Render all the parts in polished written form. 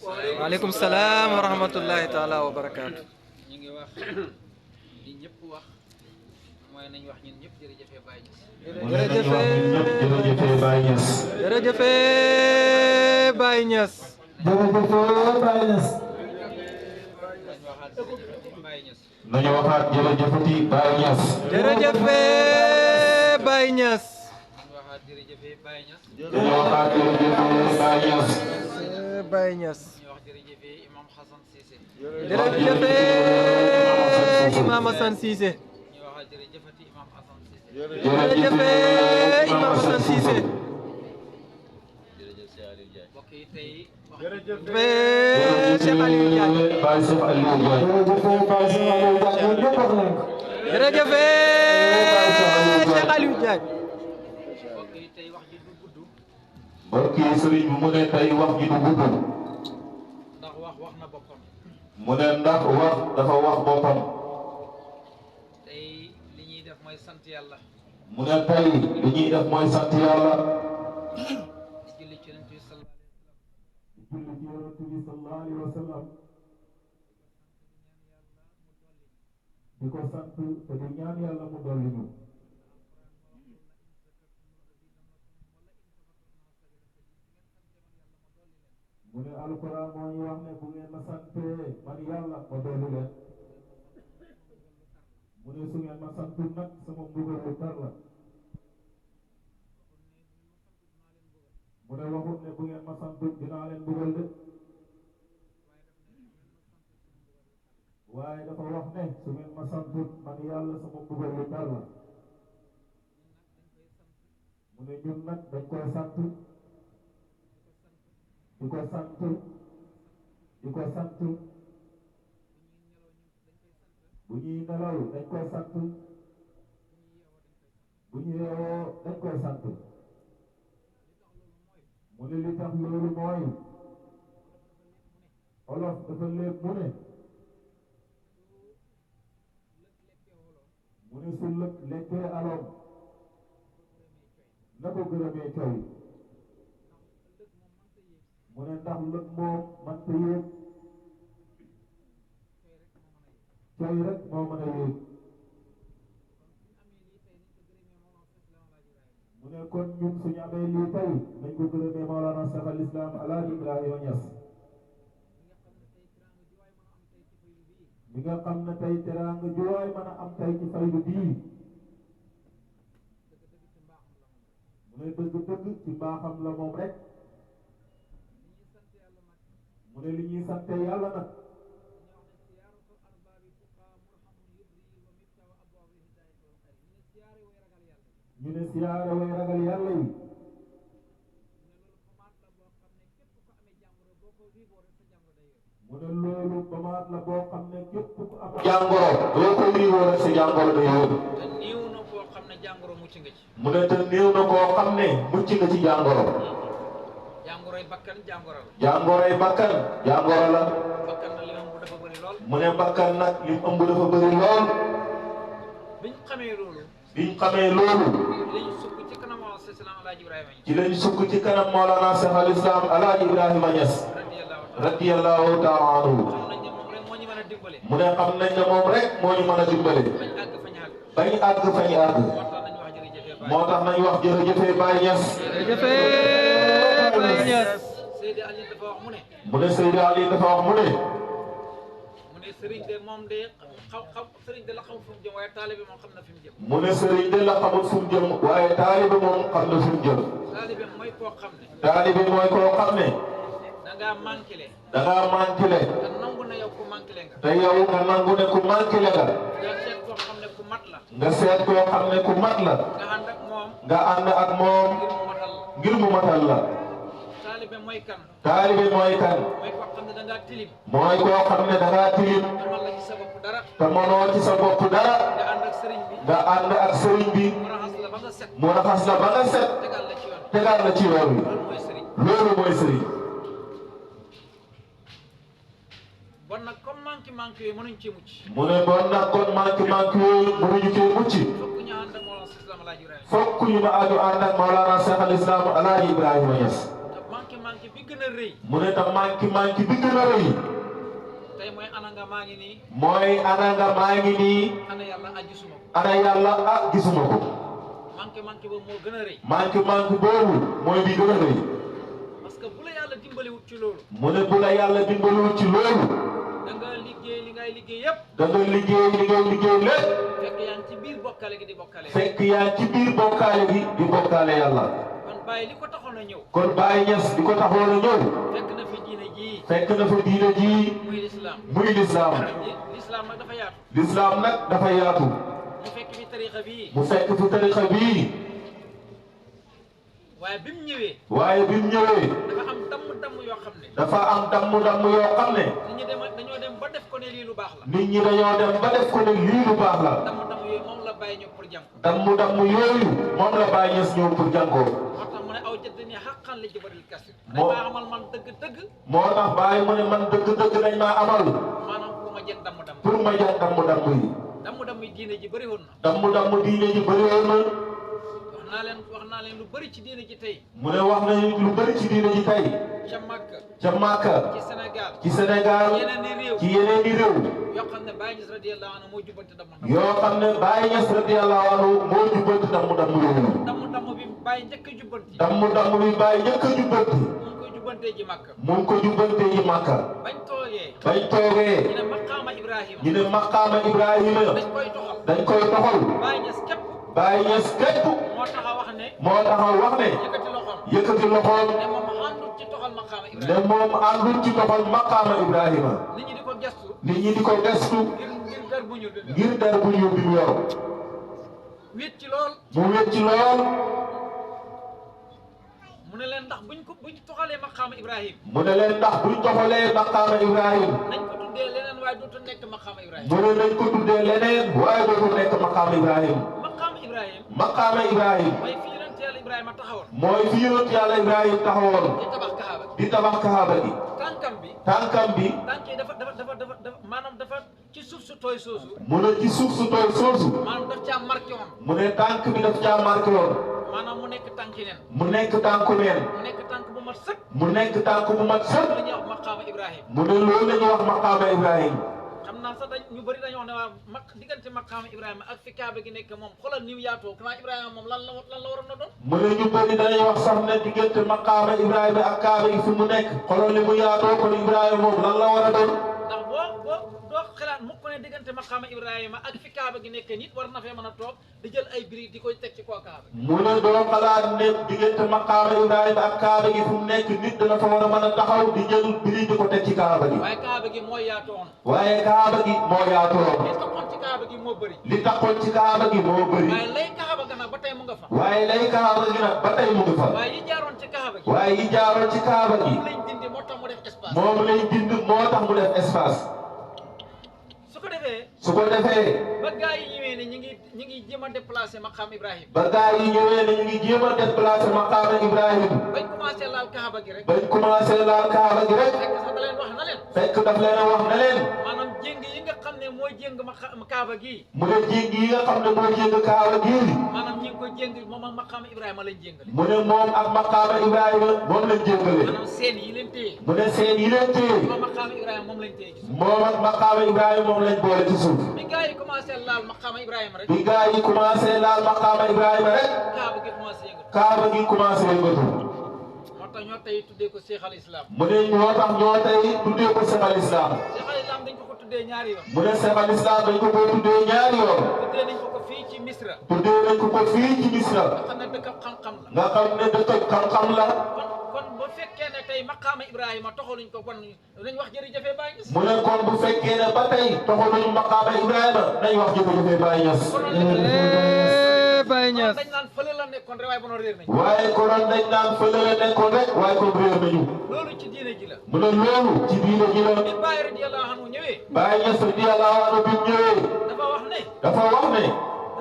waaleykum salaam wa rahmatullahi taala wa barakaatu. ñu ngi wax li ñëpp wax mooy nañ wax ñun ñëpp jërëjëfee Baye Niass. jërëjëfee Baye Niass. jërëjëfee Baye Niass. jërëjëf Baye Niass. nañu waxaat jërëjëfati Baye Niass. jërëjëfee Baye Niass. nañu waxaat jërëjëfee Baye Niass. Baye Niass. jërëjëfee Imam Hassan Cissé. jërëjëfee Imam Hassan Cissé. jërëjëfee Imam Hassan Cissé. jërëjëfee Cheikh Aliou Diagne. Baye Cheikh Aliou Diagne. jërëjëfee Cheikh Aliou Diagne. mbokk yi sëriñ bi mu ne tey wax ji du gudd. ndax wax na boppam. mu ne ndax wax dafa wax boppam. tey li ñuy def mooy sant yàlla. mu ne tey li ñuy def mooy sant yàlla. di julli ci Yonent bi sallallahu alayhi wa sallam. di ko sant te di ñaan yàlla mu dolli ñu. mu ne alquran moo ñu wax ne bu ngeen ma santee man yàlla ma dolli leen. mu ne su ngeen ma santul nag sama mbugal lu tar la. mu ne waxut ne bu ngeen ma santul dinaa leen mbugal de. waaye dafa wax ne su ngeen ma santul man yàlla sama mbugal lu tar la. mu ne ñun nag dañ koy sant. di ko sant di ko sant bu ñuy nelaw dañ koy sant bu ñu yeewoo dañ koy sant mu ne li tax loolu mooy olof dafa léeb mu ne su lëg lekkee aloom na ko gërëmee coy mu ne ndax lëg moom mënta yéeg coy rek moo mën a yéeg mu ne kon ñun suñu amee lii tey nañ ko gërëmee Mawlana Cheikh al Islam Alaaji Ibrahima Niass mi nga xam ne tey teraanga ju waay mën a am tey ci faydu bii mu ne dëgg-dëgg ci mbaaxam la moom rek mu ne li ñuy sante yàlla nag ñu ne siyaare way ragal yàlla yi mu ne loolu bamaat la boo xam ne képp ku am jàngoro doo ko riiwoo rek sa jàngoro day wóor te néew na koo xam ne jàngoro mucc nga ci. mu ne te néew na koo xam ne mucc nga ci jàngoro jàngoroy bakkan jàngoro la. jàngoroy bakkan jàngoro la bakkan na li mu ëmb dafa bëri lool. mu ne bakkan nag li mu ëmb dafa bëri lool biñ xamee loolu. biñ xamee loolu lañ sukk ci kanam Mawlana Cheikh Islam Alaaji Ibrahima Niass. ci lañ sukk ci kanam Mawlana Cheikh al Islam Alaaji Ibrahima Niass radiyallahu taala anhu xam nañ ne moom rek moo ñu mën a dimbale. mu ne xam nañ ne moom rek moo ñu mën a dimbale bañ àgg fañ àgg. bañ àgg fañ àgg moo tax nañ wax jërëjëfee Baye. moo tax nañ wax jërëjëfee Baye Niass jërëjëfee Baye Niass. Seydi Aliou dafa wax mu ne. mu ne Seydi Ali dafa wax mu ne mu ne Serigne de moom de Serigne de la xamul fu mu jëm waaye taalibe moom xam na fi mu jëm. mu ne sëriñ de la xamul fu mu jëm waaye taalibe moom xam na fu mu jëm taalibe mooy koo xam ne. taalibe mooy koo xam ne da ngaa manqué. da ngaa manqué te nangu na yow ku manqué nga. te yow nga nangu ne ku manqué nga nga seet koo xam ne ku mat la. nga seet koo xam ne ku mat la nga ànd ak moom. nga ànd ak moom ngir mu matal la. ngir mu matal la taalibe mooy kan. taalibe mooy kan mooy koo xam ne da ngaa tilim. mooy koo xam ne da ngaa tilim amal la ci sa bopp dara. te mënoo ci sa bopp dara nga ànd ak sëriñ bi. nga ànd ak sëriñ bi mu raxas la ba nga set. mu raxas la ba nga set tegal la ci yoon. tegaat la ci yoon wi loolu mooy sëriñ. loolu mooy sëriñ bon nag comme manqué yooyu mënuñ cee mucc. mu ne bon nag kon manqué yooyu mënuñu cee mucc fokk ñu ànd ak Mawlana Cheikh Islam Alaaji Ibrahima. fokk ñu ma aju ànd ak Mawlana Cheikh al Islam Alaaji Ibrahima Niass te manqué bi gën gën a rëy mu ne ta manki bi gën a rëy tey mooy ana nga maa ngi nii mooy ana nga maa ngi nii ana yàlla ajjusuma ko ana yàlla gisuma ko manqué boobu moo gën a rëy manki boobu mooy bi gën a rëy parce que bu la yàlla dimbaliwut ci loolu mu ne bu la yàlla dimbaliwut ci loolu da nga liggéey li ngay liggéey yépp da nga liggéey li ngay liggéey lépp fekk yaa ngi ci biir bokkale gi di bokkale fekk yaa ci biir bokkaale gi di bokkaale yàlla kon bàyyi li ko taxoon a ñëw kon Baye Niass di ko taxoon a ñëw fekk na fi diine ji fekk na fa diine ji muy lislaam muy lislaam lislaam nag dafa yaatu lislaam nag dafa yaatu mu fekk fi tarixa bii mu fekk fi tarixa bii waaye bi mu ñëwee waaye bi mu ñëwee dafa am damm yoo xam ne dafa am damm yoo xam ne nit ñi dañoo dem ba def ko ne lii lu baax la nit ñi dañoo dem ba def ko ne lii lu baax la damm yooyu moom la bàyyi ñëw pour jàng damm yooyu moom la Baye Niass ñëw pour jàngoo moo tax mu ne aw jëdd ni xaqan li jëbaril kasi dañ moo maa amal man dëgg moo tax Baye mu ne man dëgg dañ maa amal maanaam pour ma jël damm pour ma jàng damm yi diine ji bëri woon na damm diine ji bëri woon na wax naa leen lu bëri ci diine ji tey mu ne wax nañu lu bëri ci diine ji tey ca Makka ci ci Sénégal ci yeneen i réew yoo xam ne Baye Niass radiyallahu anhu moo jubbante damm yoo xam ne Baye Niass radiyallahu anhu moo jubbanti damm yooyu damm bi Baye njëkk a jubbanti damm bi Baye njëkk a jubbanti mu ngi ko jubbantee ji Makka mu ngi ko jubbantee ji Makka bañ toogee ñu ne maqaama Ibrahima dañ koy toxal Baye Niass képp moo taxaw wax ne yëkkati loxoom ne moom àndul ci toxal maqaama ne Ibrahima moom àndul ci toxal maqaama Ibrahima nit ñi di ko gestu nit ñi di ko gestu ngir dar bu ñuul bi ngir der bu ñuul bi mu yor wéet ci lool mu wét ci lool mu ne leen ndax buñ toxalee maqaama Ibrahima mu ne leen ndax buñ toxalee maqaama Ibrahima nañ ko tuddee leneen waaye dootu nekk maqaama Ibrahima mu ne nañ ko tuddee leneen waaye dootul nekk maqaama Ibrahima maqaama Ibrahima mooy fi yonent yàlla Ibrahima taxawoon mooy fi yonent yàlla Ibrahima taxawoon di tabax kaaba gi tànkam bi tànk yi dafa maanaam dafa ci suuf su tooy soosu mu ne ci suuf su tooy soosu maanaam daf caa marqué woon mu ne tànk bi daf caa marqué woon maanaam mu nekk tànki neen mu nekk tànku neen mu nekk tànk bu mat sëkk mu nekk tànk bu mat sëkk la ñuy wax maqaama Ibrahima mu ne loolu la ñuy wax maqaama Ibrahima xam naa sax ñu bëri dañoo wax ne waa diggante maqaama Ibrahima ak fi kaaba gi nekk moom xoolal ni mu yaatoo xanaa Ibrahima moom lan la waroon na doon mu ne ñu bëri dañuy wax sax ne diggante maqaama Ibrahima ak kaaba gi fi mu nekk xoolal li mu yaatoo kon Ibrahima moom lan la war a doon ndax boo doo xalaat mukk ne diggante maqaama Ibrahima ak fi kaaba gi nekk nit war na fee mën a toog di jël ay briques di koy teg ci kaw kaaba gi mu ne doo xalaat ne diggante maqaama Ibrahima ak kaaba gi fu mu nekk nit dana fa war a mën a taxaw di jël briques di ko teg ci kaaba gi waaye kaaba gi moo yaatoon waaye kaaba gi moo yaatoo li taxoon ci kaaba gi moo bëri li taxoon ci kaaba gi moo bëri waaye lay kaaba ga nag ba tey mu nga fa waaye lay kaaba gi nag ba tey mu ngi fa waaye yi jaaroon ci kaaba gi waaye yi jaaroon ci kaaba gi lañ dindi moo tax mu def espace moom lay dind moo tax mu def espace su ko defee ba gaa yi ñëwee ne ñi ngi jéem a déplacé maqaam Ibrahima ba gaa yi ñëwee ne ñu ngi jéem a déplacé maqaama Ibrahima bañ commencé laal kaaba gi rek fekk sax da leen wax na leen fekk daf leen a wax ne leen maanaam jéng yi nga xam ne mooy jéng kaaba gi mu ne jéng yi nga xam ne mooy jéng kaaba gi maanaam ñi ngi ko jéng moom ak maqaama Ibrahima lañ jéngale mu ne moom ak maqaama Ibrahima moom lañ jéngale maanaam seen yi leen téye mu ne seen yi leen téye moom maqaama Ibrahima moom lañ téye ci suuf moom ak maqaama Ibrahima moom lañ boole ci suuf bi gaa yi commencé laal maqaama Ibrahima rek bi gaa yi commencé laal maqaama Ibrahima rek kaaba gi commencé yëngatu kaaba gi commencé yëngatu moo tax ñoo tey tuddee ko Cheikh al Islam mu ne ñoo tax ñoo tey tuddee ko Cheikh al Islam Cheikh al Islam dañ ko tuddee ñaari yoon mu ne Cheikh al Islam dañ ko tuddee ñaari yoon tuddee nañ ko fii ci Misra tuddee nañ ko fii ci Misra nga xam ne dëkk xam-xam la nga xam ne dëkk xam-xam la kon bu fekkee ne tey maqaama Ibrahima toxaluñ ko kon nañ wax jërëjëf Baye Niass mu ne kon bu fekkee ne ba tey toxaluñ maqaama Ibrahima nañ wax jërëjëf Baye Niass Baye Niass dañ naan fële la nekkoon rek waaye bu noo réer nañ waaye konoon dañ naan fële la nekkoon rek waaye kon réer nañu loolu ci diine ji la mu ne loolu ci diine ji la bi Baye radiyallahu anhu ñëwee Baye Niass radiyallahu anhu bi ñëwee dafa wax ne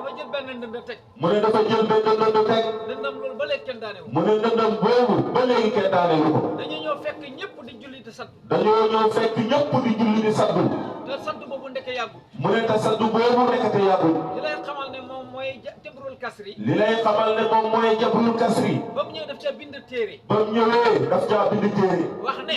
dafa jël benn ndënd teg mu ne dafa jël benn ndënd teg ndëndam loolu ba léegi kenn daanewu mu ne ndëndam boobu ba léegi kenn daanewu ko dañu ñëw fekk ñëpp di julli di sant dañoo ñëw fekk ñëpp di julli di sant te sant boobu ndeke yàggul mu ne te sant boobu nekkate yàggul li lay xamal ne moom mooy mooy jabrul kasri li lay xamal ne moom mooy jabrul kasri ba mu ñëw daf ca bind téere ba mu ñëwee daf caa bind téere wax ne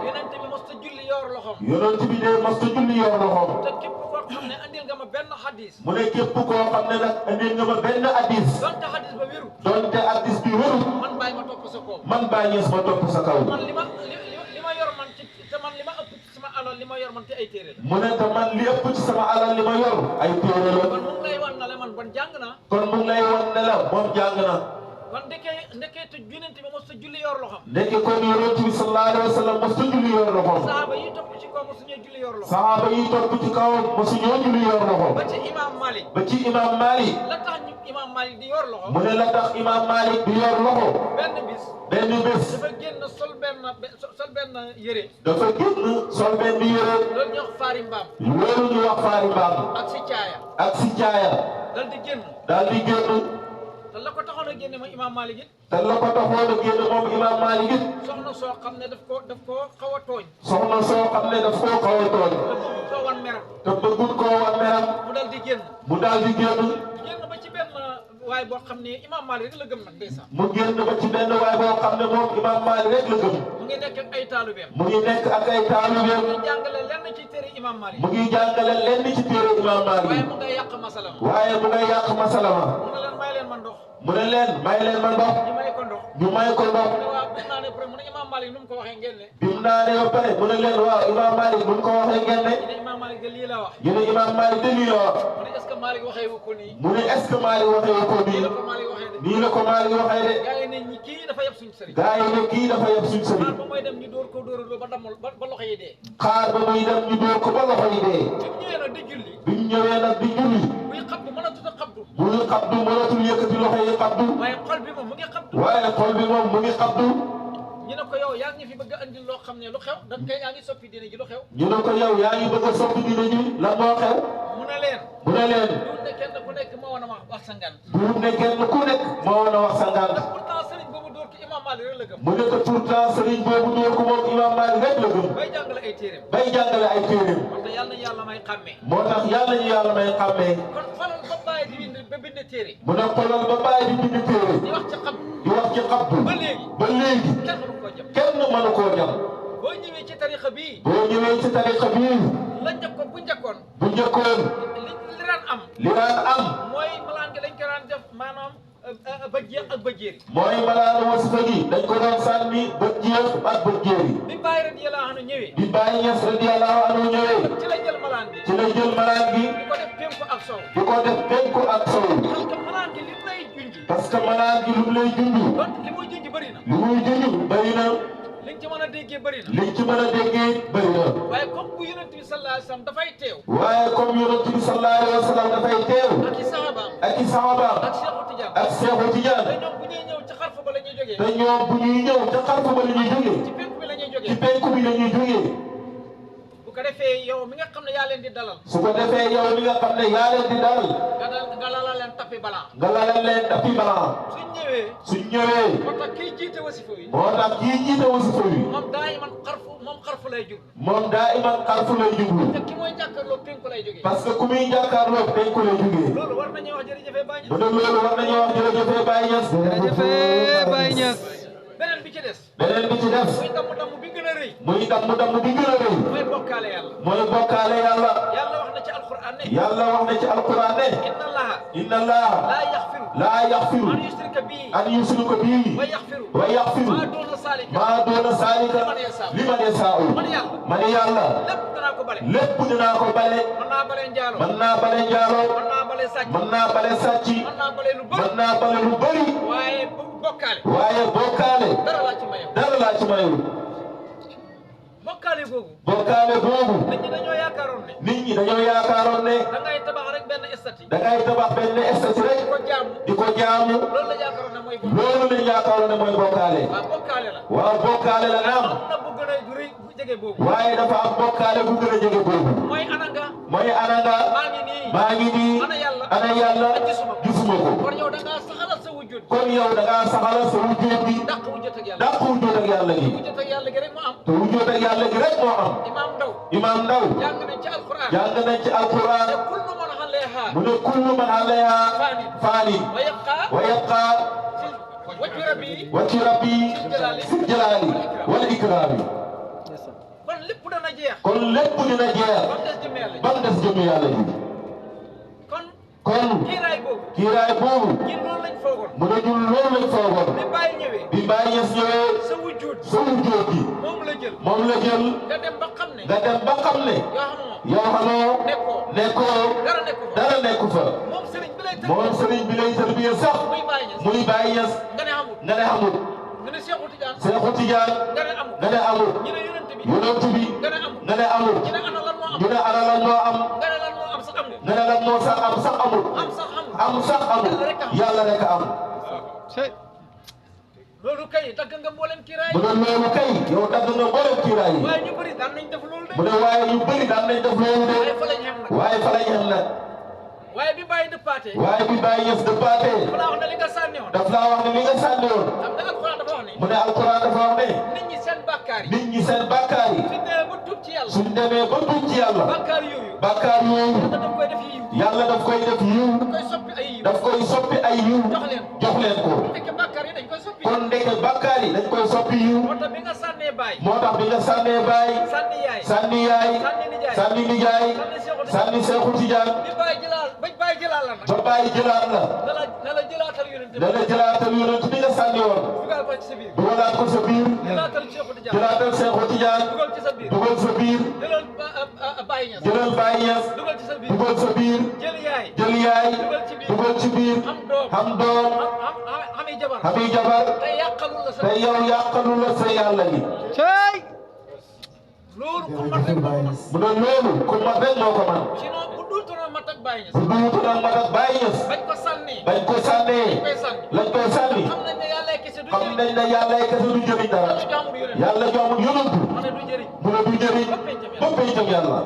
yonent bi mos ta julli yor loxoom yonent bi de mos ta julli yor loxoom te képp koo xam ne andil nga ma benn xadis mu ne képp koo xam ne nag andil nga ma benn hadis donte xadis ba wéru donte hadis bi wéru man bàyyi ma topp sa kaw man Baye Niass ma topp sa kaw man li ma yor man ci te man li ma ëpp ci sama alal li ma yor man te ay téere la mu ne te man li ëpp ci sama alal li ma yor ay téere la kon mu ngi lay wan na le man ban jàng naa kon mu ngi lay wan ne la moom jàng na kon ndekee te yonent bi mos ta julli yor loxoom ndeke kon yonent bi sallallahu alayhi wa sallam mos ta julli yor loxoom sahaaba yi topp ci kaw mosu ñoo julli yor loxoom sahaaba yi topp ci kaw mosu ñoo julli yor loxoom ba ci imam Malik ba ci imam Malik la tax ñu imam Malik di yor loxo mu ne la tax imam Malik di yor loxo benn bis dafa génn sol benn yére dafa génn sol benn yére loolu ñu wax faari mbaam loolu ñu wax faari mbaam ak si caaya dal di génn te la ko taxoon a génne mooy imam Malik it te la ko taxoon a génn moom imam Malik it soxna soo xam ne daf koo xaw a tooñ soxna soo xam ne daf koo xaw a tooñ te bëggul koo wan meram te bëggul koo wan meram mu dal di génn ba ci benn waay boo xam ne imam Malik rek la gëm nag ndeysaan mu génn ba ci benn waay boo xam ne moom imam Malik rek la gëm mu ngi nekk ak ay taalubeem mu ngi nekk ak ay taalubeem mu ngi jàngale lenn ci téere imam Malik mu ngi jàngale lenn ci téere imam Malik waaye mu ngay yàq masalama waaye mu ngay yàq masalama mu ne leen may leen ma ndox mu ne leen may leen ma ndox ñu may ko ndox ñu may ko ndox mu ne waaw bi naa ne pare mu ne imam Malik nu mu ko waxee ngeen ne bi mu naanee ba pare mu ne leen waaw imam Malik nu mu ko waxee ngeen ne ñu ne imam Malik de lii la wax ñu ne imam Malik de lii la wax mu ne est-ce que Malik waxee wu ko nii mu ne est-ce que Malik waxee wu ko nii nii la ko Malik waxee de nii la ko Malik waxee de gaa yi ne ñi kii dafa yeb suñu sëriñ gaa yi ne kii dafa yeb suñu sëriñ ba mooy dem ñu dóor ko dóoraloo ba dammul ba loxo yi dee xaar ba muy dem ñu dóor ko ba loxo yi dee bi mu ñëwee nag di julli bi mu ñëwee nag di julli buy xabdu mënatut a xabdu muy xabdu mënatul yëkkati loxo yi xabdu waaye xol bi moom mu ngi xabdu waaye xol bi moom mu ngi xabdu ñu ne ko yow yaa ngi fi bëgg a andil loo xam ne lu xew da kay yaa ngi soppi diine ji lu xew ñu ne ko yow yaa ngi bëgg a soppi diine ji lan moo xew mu ne leen duut ne kenn ku nekk moo woon a wax sa ngan duut ne kenn ku nekk moo woon a wax sa ngan pourtant sëriñ boobu dóor ki imam Malik rek la gëm mu ne ko pourtant sëriñ boobu dóor ko moom imam Malik rek la gëm bay jàngale ay téeréem bay jàngale ay téeréem moo tax yàlla nañu yàlla may xàmmee moo tax yàlla ñu yàlla may xàmmee kon xoolal ba bàyyi di bind téere mu ne xoolal ba bàyyi di bind téere di wax ci xam di wax ci xabdu ba léegi kenn mënu koo jam boo ñëwee ci tarixa bii boo ñëwee ci tarixa bii la njëkkoon bu njëkkoon li daan am mooy malaan gi dañ ko daan def maanaam ba jeex ak ba jéeri mooy malaanu wasifa gi dañ ko doon sànni ba jeex ak ba jéeri bi Baye radiyallahu anhu ñëwee bi Baye Niass radiyallahu anhu ñëwee ci la jël malaan gi ci la jël malaan gi di ko def penku ak sow di ko def penku ak sow parce que malaan gi li mu lay junj parce que malaan gi lu mu lay junj donc li muy junj bëri na li muy junj bëri na li nga ci mën a déggee bëri na liñ ci mën a déggee bëri na waaye comme bu yonent bi sallallahu alayhi wa sallam dafay teew waaye comme yonent bi sallallahu alayhi wa sallam dafay teew ak i sahabaam ak i sahabaam ak Cheikhu Tidiane ak Cheikhu Tidiane te ñoom bu ñuy ñëw ci xarfa ba la ñuy jógee te ñoom bu ñuy ñëw ca xarfa ba la ñuy jógee ci penku bi la ñuy jógee ci penku bi la ñuy jógee bu ko defee yow mi nga xam ne yaa leen di dalal su ko defee yow mi nga xam ne yaa leen di dalal nga lalal leen tappi balaa nga lalal leen tapi balan suñ ñëwee moo tax kii jiite wasifa wi moo tax kii jiite wasifa wi moom daa iman xarfu lay jublu moom daa iman xarfu lay jublu te ki mooy jàkkaarloo penku lay jógee parce que ku muy jàkkaarloo penku lay jógee loolu war nañu wax jërëjëf Baye Niass bu dee loolu war nañu wax jërëjëf Baye Niass jërëjëf Baye Niass beneen bi ci des beneen bi ci des muy damm bi gën a rëy muy damm bi gën a rëy mooy bokkaale yàlla mooy bokkaale yàlla yàlla wax na ci alquran ne yàlla wax na ci alquran ne inna allaha laa yaxfiru an yushrika bihi wa yaxfiru maa doona saalika liman yasaa'u man yàlla lépp dinaa ko bale mën naa bale njaaloo mën naa bale njaaloo mën naa bale sàcc mën naa bale sàcc mën naa bale lu bëri mën naa bale lu bëri waaye bokkaale dara laa ci mayul bokkaale googu nit ñi dañoo yaakaaroon ne da ngay tabax rek benn estati rek di ko jaamu loolu la yaakaaroon ne mooy bokkaale waaw bokkaale la naam am na bu gën a rëy bu jege boobu waaye dafa am bokkaale bu gën a jege boobu mooy ananga maa ngi nii ana yàlla ana yàlla gisuma ko kon yow da ngaa saxalal sa wujud wujud kon yow da ngaa saxal sa wujud bi dàq wujud ak yàlla dàq wujud ak yàlla gi wujud ak yàlla gi rek moo am te wujud ak yàlla gi rek moo am Imam Ndaw jàng nañ ci alquran nañ ci alquran kullu man alayha mu ne kullu man alayha faanin wa yabqa wajhu rabbi sil jalaali wal ikraami kon lépp dana jeex kon lépp dina jeex ba mu des jëmm yàlla ji kon kiiraay boobu ñun loolu lañ foogoon mu ne ñun loolu lañ foogoon bi Baye ñëwee bi Baye Niass ñëwee sa wujud gi moom la jël nga dem ba xam ne yow xamoo nekkoo dara nekku fa moom sëriñ bi lay tërbiye sax muy Baye Niass nga ne xamul Seexu Tijaan nga ne amul yonent bi nga ne amul ñu ne ana lan moo am nga ne lan moo sax am sax amul am sax amul yàlla rek am loolu kay dagg nga mboolem kiiraay mu ne loolu kay yow dagg nga mboolem kiiraay yi waaye ñu bëri daan nañ def loolu de mu ne waaye ñu bëri daan nañ def loolu de waaye fa lañ xam nag waaye bi Baye dëppaatee waaye bi Baye Niass dëppaatee dafa laa wax ne li nga sànni woon daf laa wax ne li nga sànni woon xam nga alquran dafa wax ne mu ne alquran dafa wax ne nit ñi seen bàkkaar yi nit ñi seen bàkkaar yi suñ demee ba tuub ci yàlla suñ demee ba tuub ci yàlla bàkkaar yooyu bàkkaar yooyu daf koy def yiw yàlla daf koy def yiw daf koy soppi ay yiw jox leen ko ndeke bàkkaar yi dañ koy soppi kon ndeke bàkkaar yi dañ koy soppi yiw moo tax bi nga sànnee Baye moo tax bi nga sànnee Baye sànni yaay sànni nijaay sànni Seexu Tijaan bi Baye jëlaal la nag ba Baye jëlaat la na la jëlaatal yonent bi dana jëlaatal yonent bi nga sànni woon dugal ko ci sa biir dugalaat ko sa biir jëlaatal Seexu Tijaan jëlaatal Seexu Tijaan dugal ci sa biir dugal sa biir jëlal Baye Niass jëlal Baye Niass dugal ci sa biir dugal sa biir jël yaay jël yaay dugal ci biir am doom ami jabar te yàqalul la sa te yow yàqalul la sa yàlla gi loolu ku mat rek moo ko man mu ne loolu ku mat rek moo ko man sinon bu duutoon mat ak Baye Niass bu duutoon mat ak Baye Niass bañ ko sànnee lañ koy sànni xam nañ ne yàlla kese du xam nañ ne yàlla kese du jëriñ dara yàlla joomul yonantu mu ne du jëriñ mu ne du jëriñ ba pencam yàlla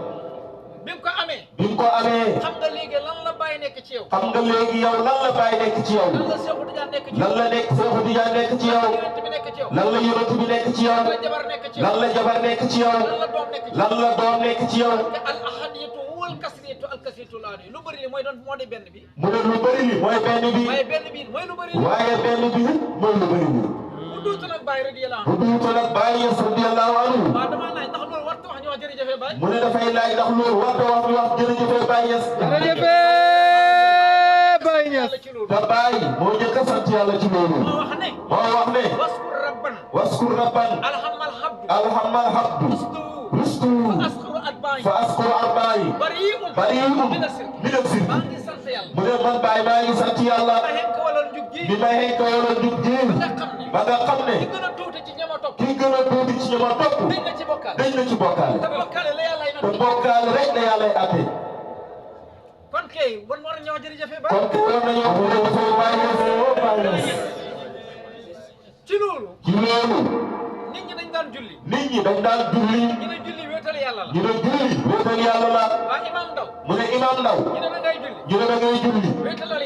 bi mu ko amee bi mu ko amee xam nga léegi lan la Baye nekk ci yow xam nga léegi yow lan la Baye nekk ci yow lan la Seexu Tijaan nekk ci yow lan la nekk Seexu Tijaan nekk ci yow yonent bi nekk ci yow lan la yonent bi nekk ci yow lan la jabar nekk ci yow lan la jabar nekk ci yow lan la doom nekk ci yow lan la doom nekk ci yow te al ahadiyatu wal kasriyatu al kasriyatu laa lu bëri li mooy doon moo di benn bi mu ne lu bëri li mooy benn bi waaye benn bi mooy lu bëri waaye benn bi mooy lu bëri bi bu duutu nag Baye radiyallahu bu duutu nag Baye Niass radiyallahu anhu waaw damaa laaj ndax loolu warta wax ñu wax jërëjëf Baye mu ne dafay laaj ndax loolu warta wax ñu wax jërëjëf Baye Niass jërëjëf Baye Niass te Baye moo njëkk a sant yàlla ci loolu moo wax ne waskur rabban waskur rabban alhamal habdu rustu fa askuru arbaayi bari'un min asirk mu ne man Baye maa ngi sant yàlla bi ma henka wala njub ji ba nga xam ne ki gën a tuuti ci ñama topp dañ na ci bokkaale te bokkaale rek la yàllay atte kon kay war nañoo jërëjëf Baye kon kay war nañoo jërëjëf Baye Niass ci loolu nit ñi dañ daan julli ñu ne julli wéetal yàlla la waa Imam Ndaw mu ne Imam Ndaw ñu ne da ngay julli wéetalal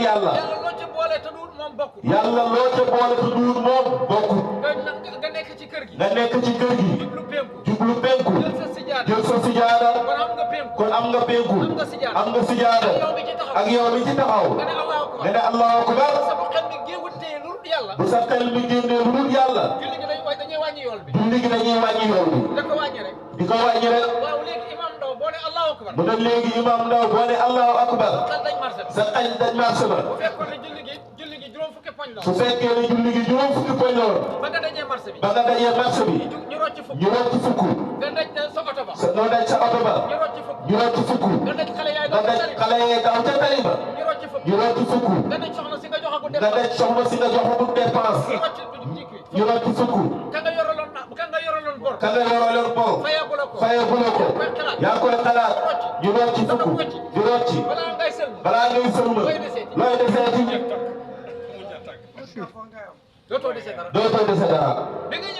yàlla yàlla loo ca boole te duut moom bokk yàlla loo ca boole te duut moom bokk nga nekk ci kër gi jublu penku jël sa sijaada kon am nga penku am nga sijaada ak yow mi ci taxaw nga ne Allahu akbar bu sa xel mi génnee lu dul yàlla julli gi dañuy wàññi yool bi julli gi dañuy wàññi yool bi da ko wàññi rek waaw léegi Imam Ndaw boo ne Allahu akbar mu ne léegi Imam Ndaw boo ne Allahu akbar xel dañ marché sa xel dañ marché ba bu fekkoon ne julli gi juróom fukki poñ la su fekkee ne julli gi juróom fukki poñ la woon ba nga dajee marché bi ñu rocc fukk nga daj sa oto ba noo daj sa oto ba ñu rocc fukk nga daj xale yaay daw ca tali ba ñu rocc fukk nga daj soxna si nga joxagul daj soxna si nga joxagul dépense ñu rocc fukk ka nga yoraloon bor fayaguloo ko yaa koy xalaat ñu rocc fukk balaa ngay sëlma looy deseeti dootoo dese dara bi nga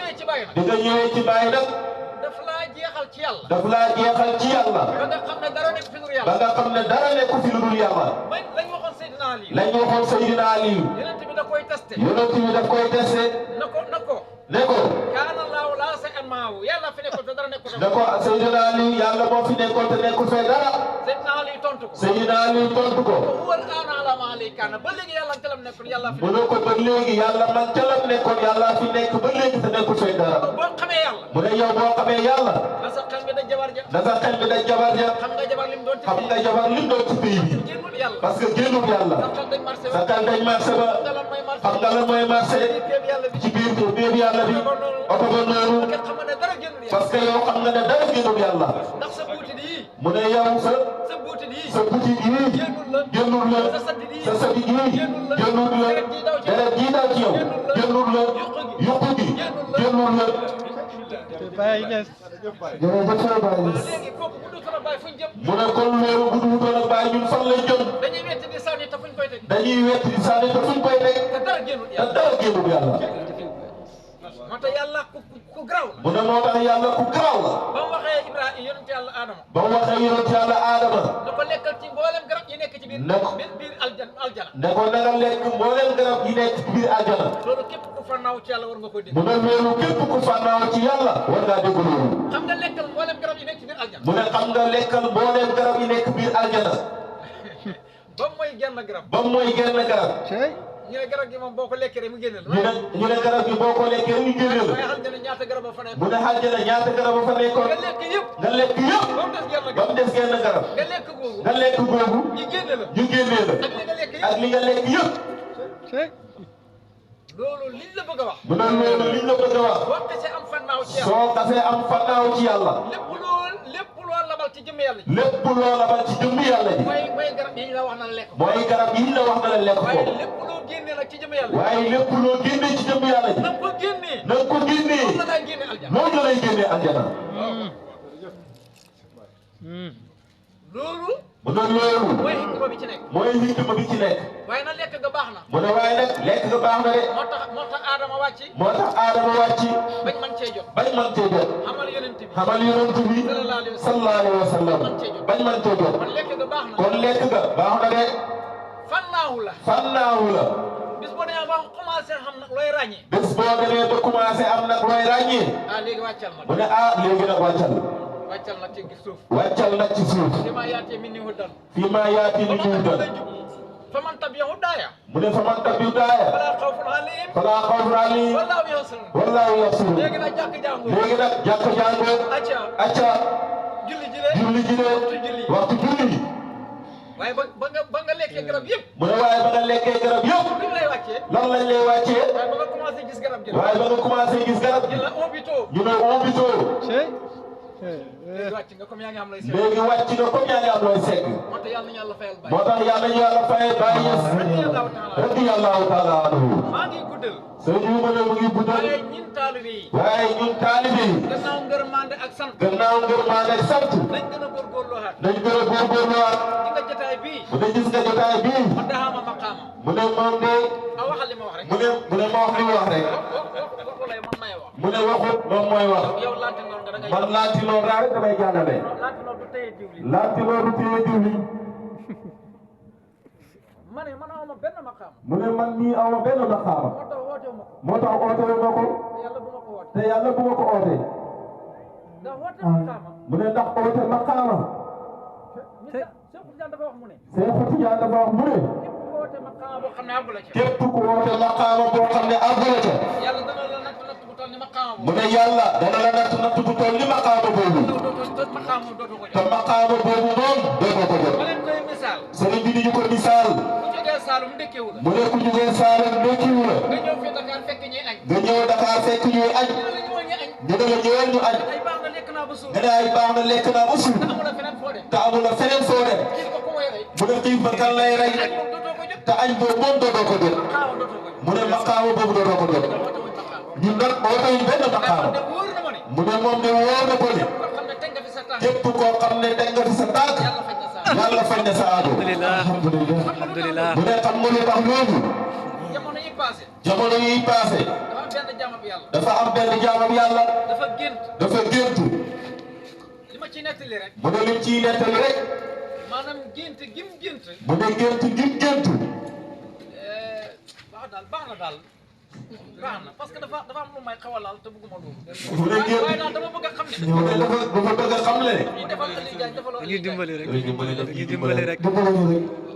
ñëwee ci Baye nag daf laa jeexal ci yàlla ba nga xam ne dara nekk fi lu dul yàlla lañ waxoon lañ waxoon Seydina Ali yonent bi da koy testé yonent bi daf koy testé ne ko kaana Allaahu laa shay'a ma'ahu yàlla fi nekkoon te dara nekkul ne ko Seydina Ali yàlla moo fi nekkoon te nekkul fee dara Seydina Ali tontu ko Seydina Ali tontu ko huwa al-aana alaa maa alayhi kaana ba léegi yàlla ca lam nekkoon yàlla fi mu ne ko ba léegi yàlla man ca lam nekkoon yàlla fi nekk ba léegi te nekkul fee dara boo xamee yàlla mu ne yow boo xamee yàlla na sa xel mi da jabar ja na sa xel mi daj jabar ja xam nga jabar lim doon ci xam nga jabar lim doon ci pays bi génnul yàlla parce que génnul yàlla sa xel dañ marché sa xel dañ marché ba xam nga lan mooy marché ci biir béeb yàlla bi oto ba noonu xam nga ne dara génnul yàlla parce que yow xam nga ne dara génnul yàlla ndax sa buuti yi mu ne yow sa buuti yi génnul la sa sadi yi génnul la deret ji daw ci yow génnul la yokku gi génnul la Baye Niass jërëjëf Baye Niass léegi kooku bu dul sama baay fuñ jëm mu ne kon loolu bu dul doon ak Baye ñun fan lay jëm dañuy wetti di sànni te fuñ koy teg dañuy wetti di sànni te fuñ koy teg te dara génnul te yàlla dara génnul yàlla moo tax yàlla ku graw la mu ne moo tax yàlla ku garaaw la ba mu waxee Ibrahima yonent yàlla Adama ba mu waxee yonent yàlla Adama da ko lekkal ci mboolem garab yi nekk ci biir biir aljana ne ko na nga lekk mboolem garab yi nekk ci biir aljana loolu képp ku fa naaw ci yàlla war nga koy dégg mu ne loolu képp ku fannaaw ci yàlla war ngaa dégg loolu xam nga lekkal mboolem garab yi nekk ci biir aljana mu ne xam nga lekkal mboolem garab yi nekk biir aljana ba mooy genn garab ba mooy genn garab ñu ne garab gi moom boo ko lekkee rek mu génne la ñu ne garab gi boo ko lekkee rek mu génne la waaye aljana ñaata garab a fa nekk mu ne aljana ñaata garab a fa nekkoon nga lekk yëpp nga lekk yëpp ba mu des genn ba mu des genn garab garab nga lekk googu nga lekk googu ñu génne la ñu génnee la ak li nga lekk yëpp ak li nga lekk yëpp loolu liñ la bëgg a wax mu ne loolu liñ la bëgg a wax boo xasee am fannaaw ci yàlla soo xasee am fannaaw ci yàlla lépp loo labal ci jëmm yàlla ji lépp loo labal ci jëmmi yàlla ji mooy garab yi ñu la wax na la lekk mooy garab yi la wax na la lekk waaye ko lépp loo génnee nag ci jëmm yàlla waaye lépp loo génnee ci jëmmi yàlla ji na ko génnee na ko génnee la ngay génne aljana loolu la lay génnee aljana loolu mu ne loolu mooy hikma bi ci nekk mooy hikma bi ci nekk waaye nag lekk ga baax na mu ne waaye nag lekk nga baax na de moo tax Adama wàcc moo tax Adama wàcc bañ man cee jot bañ man cee jot xamal yonent bi xamal yonent bi sallallahu alayhi wa sallam bañ man cee jot kon lekk ga baax na kon lekk nga baax na de fannaahu la fannaawu la bis boo demee ba commencé xam nag looy ràññee bés boo demee ba commencé am nag looy ràññee léegi wàccal ma mu ne léegi nag wàccal nag ci suuf wàccal nag ci suuf fi ma yaatee min ni hudan fii maa yaati ni ñu dal fa man tabi'ahu daaya mu ne fa man tabi daaya falaa xawfun alayhim falaa xawfun alayhim wallaahu yahzanun wallaahu yahzanun léegi nag jàkk jàngoo léegi nag jàkk jàngoo acca julli ji de julli ji de waxtu julli waaye ba nga lekkee garab yëpp mu ne waaye ba nga lekkee garab yëpp lu lay wàccee lan lañ lay wàccee waaye ba nga commencé gis garab gi waaye ba nga commencé gis garab gi la hôpitaux ñu ne hôpitaux léegi wàcc nga comme yaa ngi am lay seet léegi wàcc nga comme yaa ngi am looy segg moo tax yàlla nañu yàlla fayal bàyyi moo tax yàlla ñu yàlla fayal Baye Niass radiyallahu taala anhu maa ngi guddal sëñ bi mu ne mu ngi guddal waaye ñun taalibe yi waaye ñun taalibe yi gannaaw ngërmande ak sant gannaaw ngërmande ak sant nañ gën a góorgóorlu waat nañ gën a góorgóorluwaat di nga jotaay bii mu ne gis nga jotaay bii ma daxaama maqaama mu ne moom de a waxal li ma wax rek mu ne ma wax li mu wax rek waxu lay man may wax mu ne waxut moom mooy wax yow laante noonu nga da ngay man laati loolu rek damay jàllale laante noonu du téye diwli laati loolu téye diwli ma ne man awma benn maqaama mu ne man mii aw ma benn maqaama moo tax wootewu ma ko moo tax oote wu ma ko te yàlla bu ma ko woote te yàlla bu ma ko oote ndax woote maqaama mu ne ndax oote maqaama Cheikh Tidiane dafa wax mu ne Cheikh Tidiane dafa wax mu ne képp ku woote maqaama boo xam ne àggu la ca képp ku oote maqaama boo xam ne àggu la ca yàlla dana la natt bu toll ni maqaama mu ne yàlla dana la natt bu toll ni maqaama boobu maqaama dootoo ko te jot maqaama boobu moom dootoo ko jot ma leen koy misaal sëriñ bi di ñu ko misaal ku jógee Saalum ndekkewu la mu ne ku jógee Saalum ndekkiwu la nga ñëw fii Dakar fekk ñuy añ nga ñëw Dakar fekk ñuy añ ñu ne la ñëwoon ñu añ ñu ne la ñëwal ñu añ ay baax na lekk naa ba suur nga ne ay baax na lekk naa ba suur te amul feneen foo dem te amul feneen foo dem kii ko koy rey mu ne xiif ba kan lay rey añ moom dootoo ko jot te añ boobu moom dootoo ko jot maqaama dootoo ko jot mu ne maqaama boobu dootoo ko jot woote wuñ maqaama ñun nag ootewuñ benn maqaama de wóor na ma ne mu ne moom de wóor na ko ne koo xam ne teg nga fi sa tànk képp koo xam ne teg nga fi sa tànk yàlla faj na sa yàlla faj na sa aajo alhamdulilah mu ne xam nga lu tax loolu jamono yi passé jamono yiy passé dafa am benn jaamab yàlla dafa am benn jaamam yàlla dafa gént dafa géntu li ma ciy nettali rek mu ne lim ciy nettali rek maanaam gént gim gént. mu ne gént gim gént. baax na daal. baax na parce que dafa am lu may xaw a laal te bëgguma loolu. mu ne gént waaye daal dama bëgg a xam ne. mu ne dafa bëgg a xam le. ñuy defal Aliou Diagne defaloo dañuy dimbali rek. dañuy dimbali rek.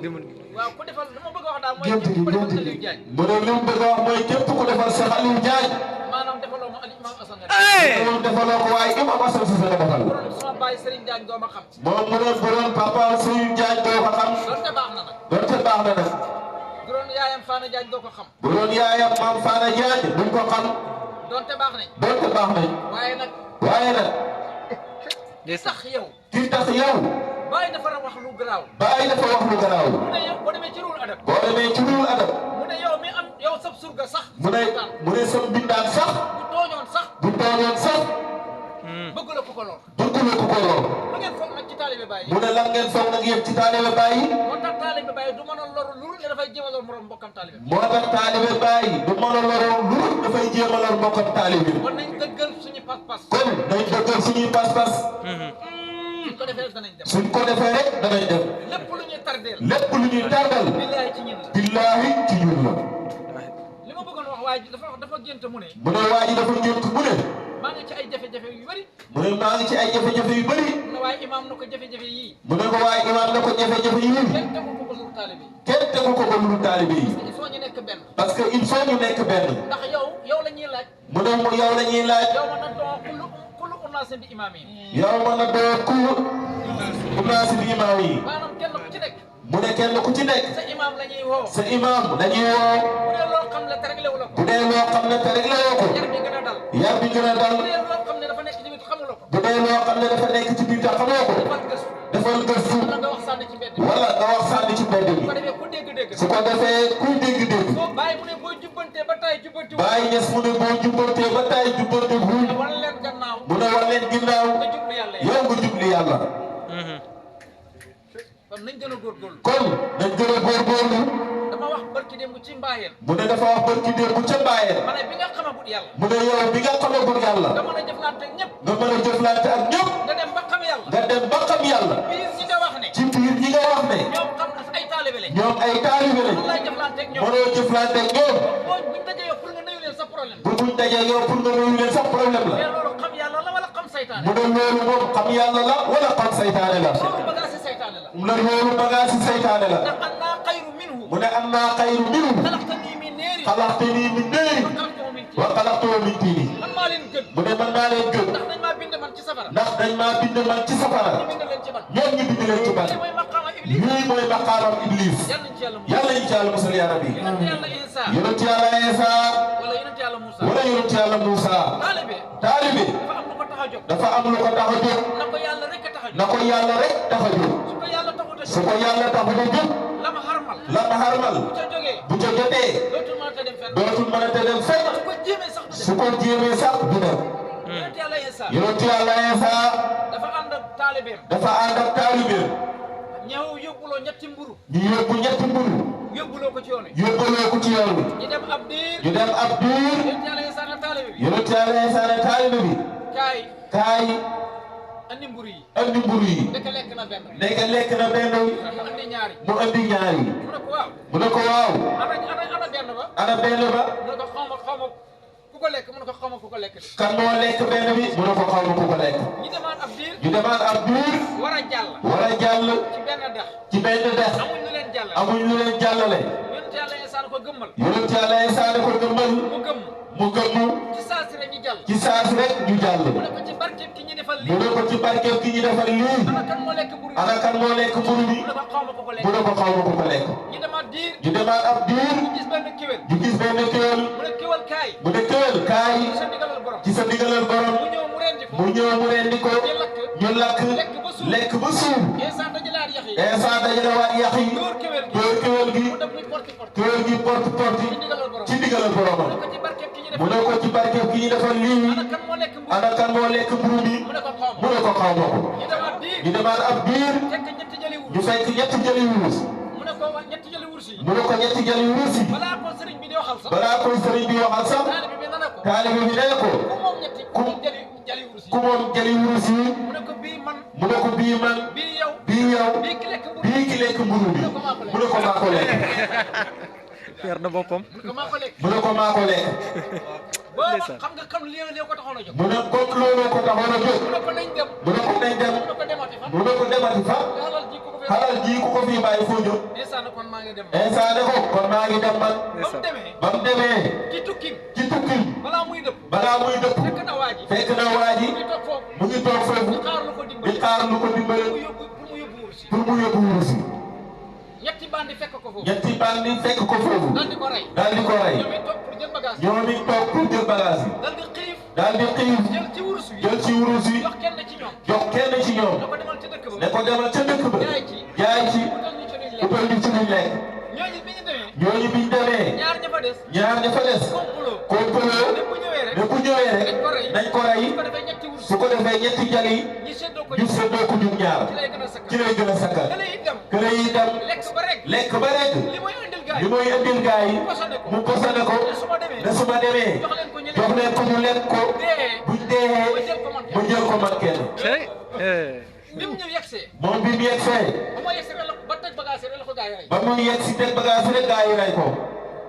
dimbali. waaw ku defal li ma bëgg a wax daal mooy képp ku defal Aliou Diagne. mu ne li mu bëgg a wax mooy képp ku defal Cheikh Aliou Diagne. maanaam defaloo ma Aliou Imam Assane. moom defaloo ko waaye Imam Assane si sa defal. borom sama baay Serigne Diagne doo ma xam. moom mu ne borom papa Serigne Diagne doo ko xam. donte baax na nag. donte baax na nag. bu doon yaayam Fana Diagne doo ko xam. bu doon yaayam maam Fana Diagne duñ ko xam. donte baax nañ. donte baax nañ. waaye nag. di sax yow. ki tax yow. Baay dafa wax lu garaaw. Baay dafa wax lu garaaw. mu ne yow boo demee ci ruul adab. boo demee ci ruul adab. mu ne yow mi am yow sab surga sax. mu ne sa mbindaan sax. bu tooñoon sax. bëgg la ku ko lor. bëgg la ku ko lor. lu ngeen foog nag ci taalibe Baay yi. mu ne lan ngeen foog nag yëpp ci taalibe Baay yi. moo tax taalibe Baay du mën a loru lu ne dafay jéem a lor morom mbokkam taalibe. moo tax taalibe Baay du mën a lor lu dafay jéem a lor mbokkam taalibe. kon nañ dëggal suñu pas-pas. kon nañ dëggal suñuy pas-pas. suñ ko defee rek danañ dem. suñ ko defee rek danañ dem. lépp lu ñuy tardeel. lépp lu ñuy tardal. billaahi ci ñun la. billaahi ci ñun la. li ma bëggoon wax waaye dafa gént mu ne. mu ne waa ji dafa gént mu ne. maa ngi ci ay jafe-jafe yu bëri. mu ne maa ngi ci ay jafe-jafe yu bëri. mu ne waaye imaam na ko jafe-jafe yii. mu ne ko waaye imaam na ko jafe-jafe yii. kenn tegu ko ko lu taalibe yi. kenn tegu ko ko lu taalibe yi. il faut ñu nekk benn. parce que il faut ñu nekk benn. ndax yow la ñuy laaj. mu ne mu yow la ñuy laaj. yow ma na doon kullu unaasin bi imaam yi. yow ma na doon kullu unaasin bi imaam yi. maanaam kenn ku ci nekk. mu ne kenn ku ci nekk. sa imaam la ñuy woo. sa imaam la ñuy woo. bu dee loo xam ne te réglé wu la ko. bu dee loo xam ne te réglé woo ko. yar bi gën a dal. yar bi gën a dal. bu dee loo xam ne dafa nekk ci biir xamuloo ko. bu dee loo xam ne dafa nekk ci biir te xamoo ko. defal gëstu. defal gëstu. wala nga wax sànni ci mbedd bi. wala nga wax sànni ci mbedd bu ko bi. defee ku dégg-dégg. su ko defee kuy dégg-dégg. boo bàyyi mu ne boo jubbantee ba tay jubbanti wu. Baay Ñas mu ne boo jubbantee ba tay jubbanti wu. wan leen gannaaw. mu ne war leen ginnaaw. nga jublu yàlla yi. yow nga jubli yàlla. kon nañ gën a góorgóorlu. kon nañ gën a góorgóorlu. dama wax barki démb ci mbaayeen. mu ne dafa wax barki démb ca Mbaayeen. ma ne bi nga xamagut yàlla. mu ne yow bi nga xamagul yàlla. nga mën a jëflante ak ñëpp. nga mën a jëflante ak ñëpp. nga dem ba xam yàlla. nga dem ba xam yàlla. biir ñi nga wax ne. ci biir ñi nga wax ne. ñoom xam na ay taalibe lañ. ñoom ay taalibe lañ. lan lay jëflante ak ñoom. mënoo jëflante ak ñoom. buñ dajee yow pour nga nuyu leen sa problème. buñ dajee yow pour nga nuyu leen sax problème la. mais loolu xam yàlla la wala xam saytaane. mu ne loolu moom xam yàlla la wala xam saytaane la. loolu bagage si saytaane la. mu ne loolu bagage si saytaane la. ndax am naa xayru minhu. mu ne am naa xayru minhu. xalaqtanii min naarin. xalaqtanii min naarin. wa xalaqtahu min tiinin. man maa leen gën. mu ne man maa leen gën. ndax dañ maa bind man ci safara. ndax dañ maa bind man ci safara. ñu bind leen ci man. ñoom ñu bind leen ci ban. lii mooy maqaama iblis. lii mooy maqaamam Iblis. yal nañ ci yàlla musal. yàlla ñu ci yàlla musal yaa rabbi. yonent yàlla Isa. yonent yàlla Isa. wala yonent yàlla Musa. wala yonent yàlla Musa. taalibe. taalibe. dafa am lu ko tax a jóg. dafa am lu ko tax a jóg. na ko yàlla rek a tax a jóg. na ko yàlla rek tax a jóg. su ko yàlla taxut a su ko yàlla taxut a jóg. la ma xarmal. la ma xarmal. bu ca jógee. bu ca jotee. dootul mën a dem fenn. dootul mën a te dem fenn. su ko jéemee sax du su dem. ko jéemee sax du dem. yonent yàlla Isa. yonent yàlla Isa. dafa ànd ak taalibeem. dafa ànd ak taalibeem. ñëw yóbbuloo ñetti mburu. ñu yóbbu ñetti mburu. yóbbuloo ko ci yoon wi. yóbbaloo ko ci yoon wi. ñu dem ab diir. ñu dem ab diir. yonent yàlla Isa na taalibe bi. yonent yàlla Isa ne taalibe bi. kaay kaay andi mburu yi. andi mburu yi. ndeke lekk na benn. ndeke lekk na benn. mu andi ñaari. mu andi ñaari. mu ne ko waaw. mu ne ko waaw. ana benn ba. ana benn ba. mu ne ko xaw ma ku ko lekk mu ne ko xaw ma ku ko lekk de. kan moo lekk benn bi. mu ne ko xaw ma ku ko lekk. ñu demaat ab diir. ñu demaat ab diir. war a jàll. war a jàll. ci benn dex. ci benn dex. amuñ lu leen jàllale. amuñ lu leen jàllale. yonent yàlla Isa ko gëmmal. yonent yàlla Isa ne ko gëmmal. mu gëmm. mu gëmm. ci saa si rek ñu jàll. ci saas rek ñu jàll. mu ne ko ci barkeeb ki ñu defal mu lii. ne ko ci barkeeb ki ñu defal lii. ana kan moo lekk mburu yi. ana kan moo lekk mburu bi. mu ne ko xaw ma ku ko lekk. mu ne ko xaw ma ku ko lekk. ñu demaat diir. ñu demaat ab diir. ñu gis benn kéwél. ñu gis benn kéwél. mu ne kéwél kaay. mu ne kéwél kaay. ci sa ndigalal borom. ci sa ndigalal borom. mu ñëw mu rendi ko. mu ñëw mu rendi ko. ñu lakk. ñu lakk. lekk ba suur. Isa dajalaat yax yi. Isa dajalewaat yax yi. dóor kéwél gi. dóor kéwél gi. mu def muy porti porti. kéwél gi porte porte. ci ndigalal borom. ci ndigalal boromam. mu ne ko ci barkeeb ki ñu mu defal. ne ko ci barkeeb ki ñu defal lii. ana kan moo lekk mburu. ana kan moo lekk mburu bi. mu ne ko xaw mu ma. ne ko xaw ma ko. ñu demaat diir. ñu demaat ab diir. fekk ñetti jëli wurus. ñu fekk ñetti jëli wurus. mu ne ko ñetti jëli wurus yi. mu ne ko ñetti jëli wurus yi. balaa ko sëriñ bi di waxal sax. balaa koy sëriñ bi waxal sax. taalibe bi nana ko. taalibe bi nee ko. ku moom ñetti jëli wurus yi. ku moom jëli wurus yi. mu ne ko bii man. mu ne ko bii man. bii yow. bii bii ñëw bii ki lekk mburu bii ki lekk mburu bi mu ne ko maa ko lekk Fer na boppam. mu ne ko maa ko lekk mu ne ko maa ko lekk booba xam nga xam li ko taxoon a jóg mu ne comme loolu ko taxoon a jóg mu ne ko nañ dem mu ne ko nañ dem mu ne ko demati fa mu ne ko demati fa xalal ji ko ko fi xalal ji ku ko fii bàyyi foo jóg instant kon maa ngi dem instant ne ko kon maa ngi dem man ba mu demee ba mu demee ci tukki ci tukki balaa muy dëpp balaa muy dëpp fekk na waa ji fekk na waa ji muy toog foofu mu ngi toog foofu di xaar lu ko di dimbali xaar lu ko dimbale pour mu yóbbu wursi pour mu yóbbu wurus yi ñetti bandi fekk ko foofu ñetti bandi fekk ko foofu dal di ko rey daal di ko rey ñoom it toog pour jël bagage ñoom it toog pour jël bagage yi dal di xiif daal di xiif jël ci wurus bi jël ci wurus yi jox kenn ci ñoom jox kenn ci ñoom na ko demal ci dëkk ba ne ko demal ca dëkk ba jaay ci jaay ci utal ñu ci luñ lekk utal ñu ci luñ lekk ñooñu bi ñu demee ñooñu biñ demee ñaar ña fa des ñaar ña fa des complot complot ne bu ñëwee rek ne bu ñëwee rek nañ ko rey su ko defee ñetti wurus su ko defee ñetti jal yi ñi seddoo ko ñu seddoo ko ñun ñaar ci lay gën a sakkan ci lay gën a sakkal kële yi dem kële yi dem lekk ba rek lekk ba rek li muy indil gars li yi muy indil gaa yi posone ko mu posone ko ne su ma demee ne su ma demee jox leen ko ñu jox leen ko ñu lekk ko dee buñ dee ma jël ko man ma jël ko man kenn Cey. bi mu ñëw yegsee moom bi mu yegsee ba ma yegsee rek la ba tëj bagage rek la ko gars yi rey ba mu yegg si teg bagage rek gaa yi rey ko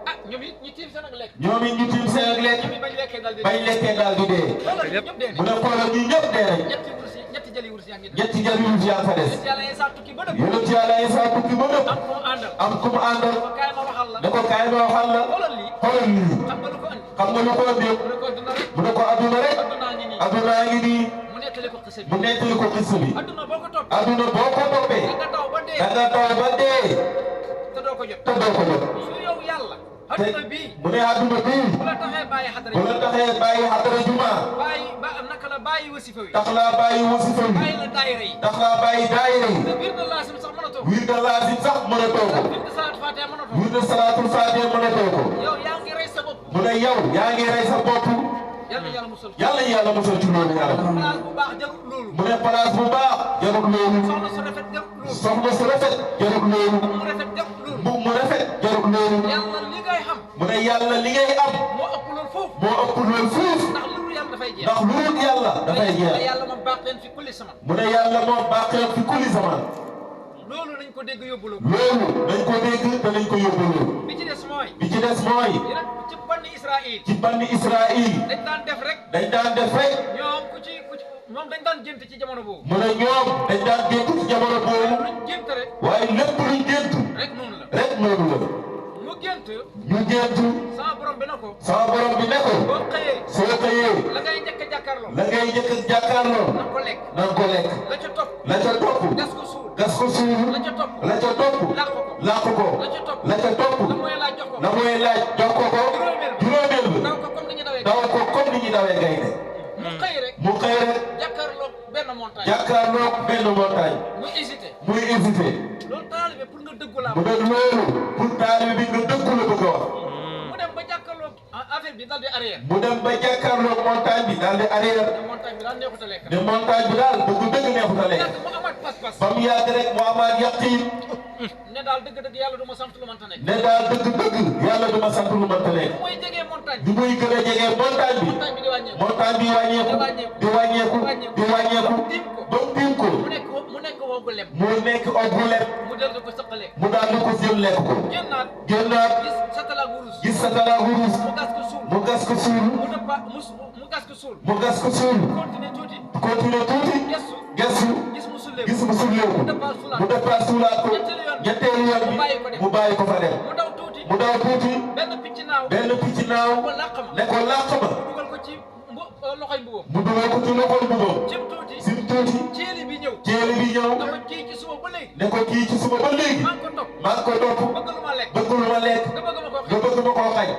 ah ñoom it ñu tiim seen ak lekk ñoom it ñu tiim seen ak lekk ñoom it bañ lekkee dal di bañ lekkee daal di dee loolu ñëpp dee mu ne xoolal ñi ñëpp dee nañ ñetti wurus yi ñetti jëli wurus yaa ngi dem ñetti jël yu yaa fa des yàlla yi saa tukki ba dëgg yonent yàlla Isa tukki ba nëpp am koo àndal am ku mu àndal ko kaay ma waxal la ne ko kaay ma waxal la xoolal lii xoolal lii xam nga lu ko andi xam nga lu ko andi mu ne ko dina rek mu ne ko adduna rek addunaa ngi nii addunaa ngi nii mu nettali ko xisa bi mu nettali ko xis bi adduna boo ko toppee adduna boo ko toppee da nga daw ba dee da nga daw ba dee te doo ko jot te doo ko jot su yow yàlla te adduna bii mu ne adduna bii bu la taxee bàyyi xadara bu la taxee bàyyi xadara juma bàyyi ba naka la bàyyi wasifa wi tax laa bàyyi wasifa wi bàyyi la daayira yi tax laa bàyyi daayira yi te biir na laasim sax mën a toog wir de laasim sax mën a toog biir na salaatu fatiha mën a toog wir de salaatul faatiha mën a toog yow yaa ngi rey sa bopp mu ne yow yaa ngi rey sa bopp yàlla yàlla musal yàlla yàlla mosal ci loolu yàlla place bu baax jarul loolu mu ne place bu baax jarul loolu soxna su rafet jarul loolu soxna su rafet jarul loolu mu rafet jarul loolu mbubb mu rafet jarul loolu yàlla li ngay xam mu ne yàlla li ngay am moo ëpp loolu foofu moo ëpp loolu fuuf ndax loolu yàlla dafay jeex ndax lu dul yàlla dafay jeex yàlla moom baax leen fi kulli sama mu ne yàlla moom baaxee fi kulli zaman loolu nañ ko dégg yóbbu la loolu dañ ko dégg te dañ ko yóbbu loolu bi ci des mooy bi ci des mooy dina ci banni Israël ci banni Israël dañ daan def rek dañ daan def rek ñoom ku ci moom dañ daan gént ci jamono boobu mu ne ñoom dañ daan gént ci jamono boobu luñ gént rek waaye lépp luñ gént rek noonu la rek noonu la mu gént ñu gént sama borom bi na ko sama borom bi ne ko boo xëyee soo xëyee la ngay njëkk a jàkkaarloo la ngay njëkk a jàkkaarloo na ko lekk na nga ko lekk la ca topp la ca topp gas ko suul gas ko suul la ca topp la ca topp làq ko làq ko la ca topp la ca topp la mooy laaj jox ko la muy laaj jox ko ko juróomeel daw ba ko comme ni ñu dawee daw ko comme ni ñu dawee gaynde mu xëy rek mu xëy rek jàkkaarloo benn montagne jàkkaarloo benn montagne mu hésité muy hésité loolu taalibe pour nga dëggu laa mu ne loolu pour taalibe bi nga dëggu la bëgg a wax mu dem ba jàkkaarloo affaire bi dal di arrière mu dem ba jàkkaarloo montagne bi daal di arrière te montagne bi daal neexut a lekk ne montagne bi daal dëgg neexut a lekk yàgg mu amaat pas-pas ba mu yàgg rek mu amaat yaqiin ne daal dëgg-dëgg yàlla du ma sant lu mënta nekk ne daal dëgg yàlla du ma sant lu mënta nekk bu muy jegee montagne bi muy gën a jege montagne bi montagne bi di wàññeeku montagne bi wàññeeku di wàññeeku di wàññeeku ba mu tiim ko mu nekk woogu lem mu nekk obbu lem mu del di ko sëqalee mu daal di ko jël lekk ko génnaat génnaat gis satalaak wurus gis sa dara wurus mu gas ko suul mu gas ko suul mu dëppa mu gas ko suul mu gas ko suul continuer tuuti continuer tuuti gestu gestu gis mu sulleeku gis mu sulleeku mu départ suulaat ko ñetteelu yoon bi mu bàyyi ko fa dem mu daw tuuti mu daw tuuti benn picc naaw benn picc naaw ko làq ma ne ko làq ma mu dugal ko ci loxoy mbubam mu dugal ko ci loxol bubam jëm tuuti sim tuuti ceeli bi ñëw jéeli bi ñëw na ko kii ci suba ba léegi ne ko kii ci suba ba léegi maa ngi ko topp maa ngi ko topp bëgg lu ma lekk bëgg lu ma lekk nga bëgg ma ko nga bëgg ma koo xañ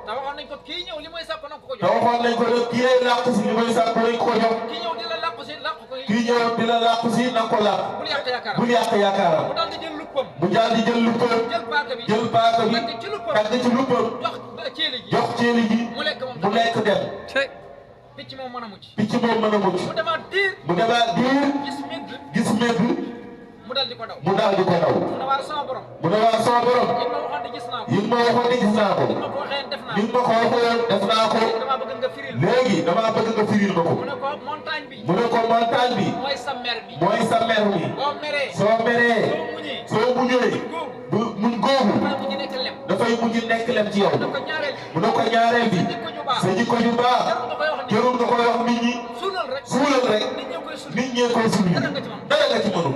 te waxoon nañ ko kii ñëw li mooy sàkk na ko ko te jox waxoon nañ ko ne kii lay làq si li may sàkk lañ ko jox kii ñëw di la làq si làq ko kii ñëw di la làq si na ko làq bul yàq yaakaaram bul yàq yaakaaram mu daal di jël luppam mu daal di jël luppam jël paaka bi jël paaka bi tagg ci luppam tagg ci luppam jox ceeli ji jox ceeli ji mu lekk moom mu lekk dem Cey. picc moom mën a mucc picc moom mën a mucc mu demaat diir mu demaat diir gis medd gis medd mu dal di ko daw mu daal di ko daw mu ne waa sama borom mu ne waa sama borom yi ma waxoon di gis naa ko yi ma waxoon ni gis naa ko yi ma ko waxee def naa ni ma ko waxoon def naa ko dama bëgg nga firil léegi damaa bëgg nga firil ma ko mu ne ko montagne bi mu ne ko montagne bi mooy sa mer bi mooy sa mer mi boo meree soo meree soo muñee soo muñee bu muñ googu wala mu ngi nekk lem dafay mujj nekk lem ci yow mu ne ko ñaareel mu ne ko ñaareel bi jikko ju baax sa jikko ju baax jarul nga koy wax ni jarul nga koy wax nit ñi suulal rek suulal rek nit ñee koy suul nit ñee koy suul dara nga ci mënul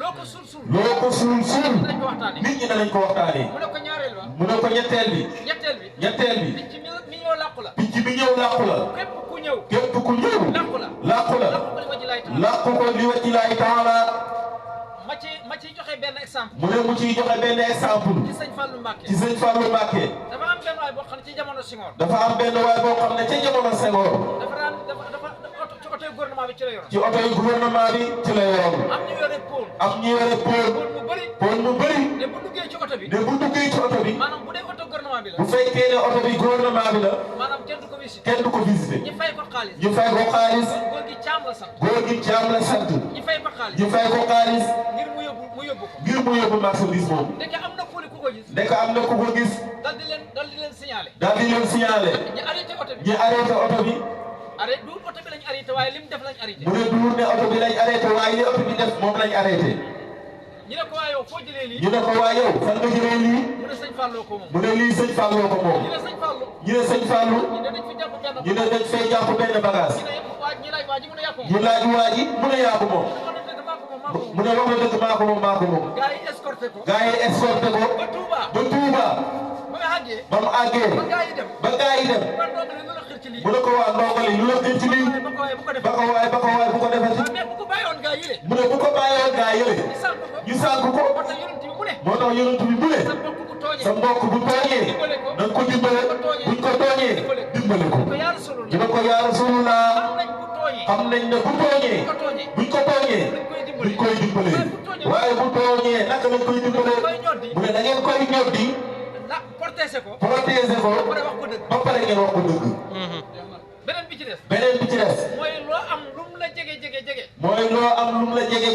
loo ko suul suul loo ko suul suul dañ ko waxtaanee nit ñi danañ ko waxtaanee mu ne ko ñaareel ba mu ne ko ñetteel bi ñetteel bi picc mi ñëw làqu la picc bi ñëw làqu la képp ku ñëw képp ku ñëw làqu la làqu la làqu ko li waji laay taala làqu ko li wajhi laahi taala ma ci joxe benn exemple mu ne mu ciy joxe benn exemple ci sëñ Fallou Mbacké ci sëñ Fallou Mbacké dafa am benn waay boo xam ne ci jamono Senghor dafa am benn waay boo xam ne ca jamono Senghor dafa daan dafa ci oto yu gouvernement bi ci la yoroon ci oto yu gouvernement bi ci la yoroon am ñu yore pôle am ñu yore pôle mu bëri pôle mu bëri ne bu duggee ci oto bi ne bu duggee ci oto bi maanaam bu dee oto gouvernement bi la bu fekkee ne oto bi gouvernement bi la maanaam kenn du ko visité kenn du ko visité ñi fay ko xaalis ñu fay ko xaalis góor gi caam la sant góor gi Caam la sant ñi fay ko xaalis ñu fay ko xaalis ngir mu yóbbu ko ngir mu yóbbu marchandise boobu ndeke am na pôle ku ko gis ndek am na ku ko gis dal di leen signalé daal di leen signalé ñu arrêté oto bi ñu arrêté oto bi arrêté du oto bi lañ arrêté waaye lim def lañ arrêté mu ne duur ne oto bi lañ arrêté waaye li oto bi def moom lañ arrêté ñu ne ko waa yow foo jëlee lii ñu ne ko waa yow fan nga jëlee lii mu ne sëñ Fallou ko moom mu ne lii sëñ Fallou ko moom ñu ne sëñ Fallou ñu ne sëñ Fallou ñu ne dañ fi jàpp benn ñu ne dañ fay jàpp benn bagage ñi laaj waa ji mu ne yaa ko moom ñu laaj waa ji mu ne yaa ko moom mu ne wax na dëgg maa ko moom maa ko moom gars yi escorté ko gars yi escorté ko ba Touba ba Touba ba nga àggee ba mu àggee ba gars yi dem ba gars yi dem ba ndongo li lu la xir ci lii mu ne ko waa ndongo li lu la gën ci lii ba ko waaye bu ko defee ba ko waay bu ko defee mais bu ko bàyyoon gars yi le mu ne bu ko bàyyoon gars yële ñu sànq ko ñu sànq ko moo tax yonent bi mu ne moo tax yonent bi bu ne sa mbokk bu tooñee sa mbokk bu tooñee na nga ko dimbale buñ ko tooñee dimbale ko ko yaa Rasulullah ñu ne ko yaa Rasulullah xam nañ bu tooñee xam nañ ne bu tooñee buñ ko tooñee buñ koy dimbale waaye bu tooñee naka lañ koy dimbale mu ne da ngeen koy ñoddi na protéger ko protéger ko ba pare wax ko dëgg ba pare ngeen wax ko dëgg beneen bi ci des beneen bi ci des mooy loo am lu mu la jege mooy loo am lu mu la jege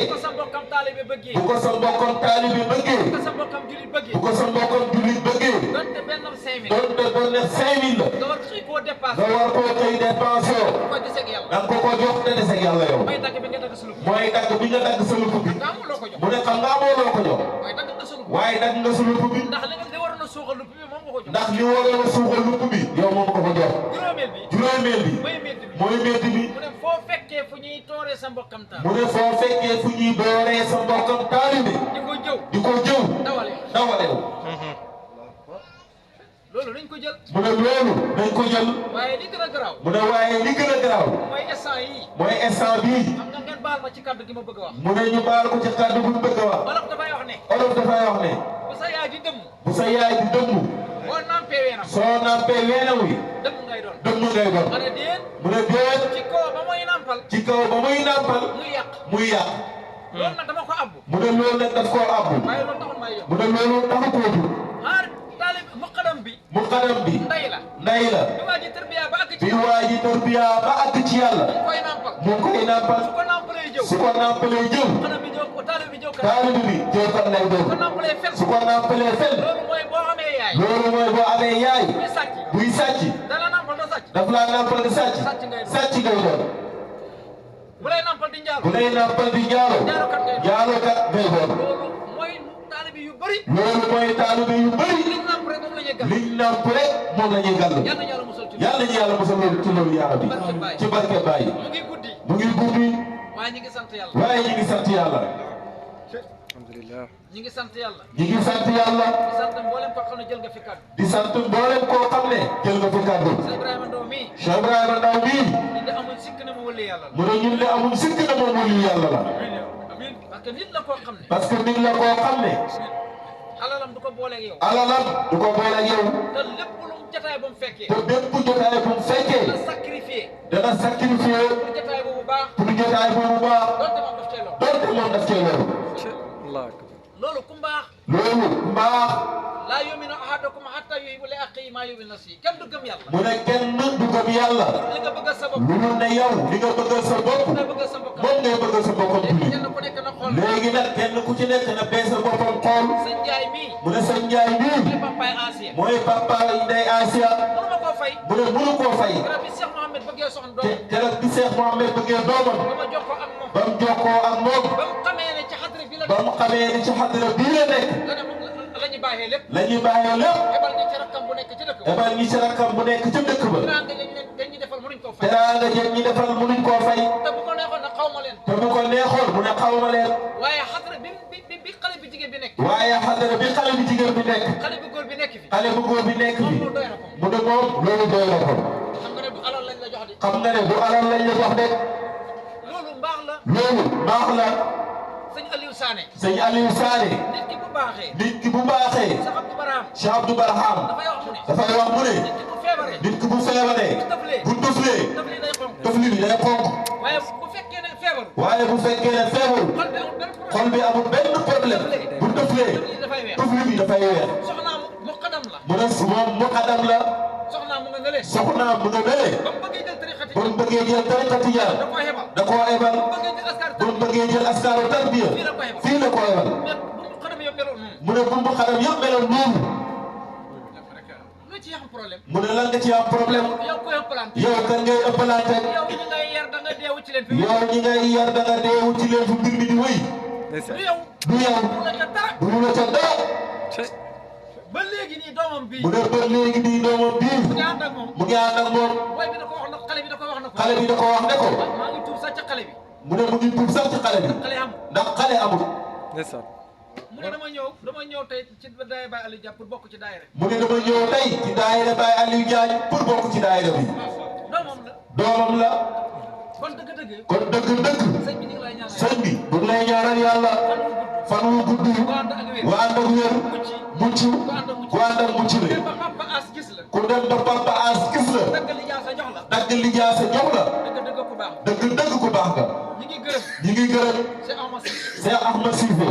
bu ko sa mbokkam taalibe bëggee bu ko sa mbokkam taalibe bëggee bu ko sa mbokkam julit bëggee bu ko sa mbokkam jullit bëggee donte benn 5000 donte doon ne 5000 la nga war xëy koo dépassé nga war koo xëy dépensé bu ko desee ak yàlla da nga ko ko jox te des ak yàlla yow mooy dagg bi nga dagg sulub mooy dagg bi nga dagg sa lupp bi nga amul loo ko jox mu ne xam nga amoo loo ko jox mooy dagg nga sulub waaye dagg nga sa lupp bi ndax li waroon a suuxal lupp bi moom nga ko jox ndax li waroon a suuxal lupp bi yow moom ko ko jox juróomeel bi mooy métti bi métti bi mu ne foo fekkee fu ñuy tooree sa mbokkam taal mu ne foo fekkee fu ñuy dooree sa mbokkam taalibe di ko jëw di ko jëw dawale ko loolu dañ ko jël mu ne loolu dañ ko jël waaye li gën a garaaw mu ne waaye li gën a garaaw mooy instant yii mooy instant bii xam nga ngeen baal ma ci kàddu gi ma bëgg a wax mu ne ñu baal ko ci kàddu bu ñu bëgg a wax wolof dafay wax ne olof dafay wax ne bu sa yaay di dëmm bu sa yaay di dëmm boo nampee weenam soo nampee weenam wi dëmm ngay doon dëmm ngay doon ma ne déet mu ne déet ci kaw ba muy nampal ci kaw ba muy nampal muy yàq loolu nag dama ko abbu mu ne loolu nag daf koo abbu waaye loolu taxul may yokk mu ne loolu taxu koo jur xaar taalib muqaddam bi mu xadam bi nday la nday la bi waa ji tarbiya ba àgg ci bi waa ji tarbiya ba àgg ci yàlla koy nampal mu ngi koy nampal su ko nampalee jëw su ko nampalee jëw muqaddam bi jëw ko taalib bi jëw kan taalibe bi jëw kan lay doon su ko nampalee fen su ko nampalee fen loolu mooy boo amee yaay loolu mooy boo amee yaay muy sàcc buy sàcc dala nampal doo sàcc daf laa nampal di sàcc sàcc ngay doon bu lay nampal di njaalo bu lay nampal di jaalo jaalokat ngay doon loolu mooy taalibe yu bëri loolu mooy taalibe yu bëri liñ namp rek moom la ñuy gàll liñ namp rek moom la ñuy gàll yal na yàlla musal ci yàlla ñu yàlla mosal loolu ci loolu yàlla bi ci barke Baye mu ngi guddi mu ngi guddi waaye ñu ngi sant yàlla waaye ñu ngi sant yàlla alhamdulillah ñu ngi sant yàlla ñu ngi sant yàlla di sant mboolem koo xam ne jël nga fi kàddu di sant mboolem koo xam ne jël nga fi kàddu Cheikh Ibrahima Ndaw mii Cheikh Ibrahima Ndaw mii nit de amul sikk ne ma wëli yàlla la mu ne ñun de amul sikk na moom waliyu yàlla la amiin parce que nit la koo xam ne parce que nit la koo xam ne alalam du ko booleeg yow alalam du ko boole ak yow te lépp lu mu jotaay ba mu fekkee te bépp jotaay bu mu fekkee dana sacrifié dana sacrifié pour jotaay boobu baax pour jotaay boobu baax donte moom daf cee lor donte moom daf cee loolu Allah akbar loolu ku mbaax loolu mbaax laa yuminu ahadukum hatta yuhibbu li axiihi mu ne kenn du gëm yàlla lu dul ne yow li nga bëggal sa bopp moom ngay bëggal sa boppam julli léegi nag kenn ku ci nekk na bee sa boppam xool mu ne sëñ Njaay mii mooy papa Ndey Asia mu ne mënu koo fay keroog bi Cheikh Mohamed bëggee doomam ba mu jokkoo ak moom ba mu xamee ne ci xadra bii la nekk la ñuy bàyyee lépp ebal ñi ci rakkam bu nekk ca dëkk ba teraanga jën ñi defal mënuñ koo fay te bu ko neexoon mu ne xaw ma leen waaye xadra bi xale bi jigéen bi nekk xale bu góor bi nekk fi mu ne moom loolu doy na ko xam nga ne du alal lañ la jox de loolu mbaax la sëñ Aliou Sané nit ki bu baaxee Cheikh Abdou Barham dafay wax mu ne nit ki bu feebaree bu tuflee tufli bi day xonq waaye bu fekkee ne feebarul xol bi amul benn problème bu tuflee tufli bi dafay weex mu ne moom muqaddam la soxnaam mu nga nële ba mu bëggee jël tariqa tijaan da koo ebal ba mu bëggee jël askaaru tarbiya fii la ko ebal mu ne bu mu xadam yëpp meloon noonu mu ne lan nga ci am problème yow kan ngay ëppalante yow ñi ngay yar da nga deewu ci leen fi mbir mi di wëy du yow du la ca dara ba léegi nii doomam bii mu ne ba léegi nii doomam bii mu ngi ànd ak moom xale bi da ko wax ne ko maa ngi tuub sax ci xale bi mu ne mu ngi tuub sax ci xale bi ndax xale amul mu ne dama ñëw tey ci daayira Baye Aliou Diagne pour bokk ci daayira mu ne dama ñëw tey ci daayira Baye Aliou Diagne pour bokk ci daayira bi doomam la kon dëgg sëñ bi bu ngi lay ñaanal yàlla fan wu gudd wa ànd ak wér mucc ku ànd ak mucc la ku dem ba Papa As gis la dagg lijaasa jox la dëgg ku baax nga ñi ngi gërëm Cheikh Ahmed Cissé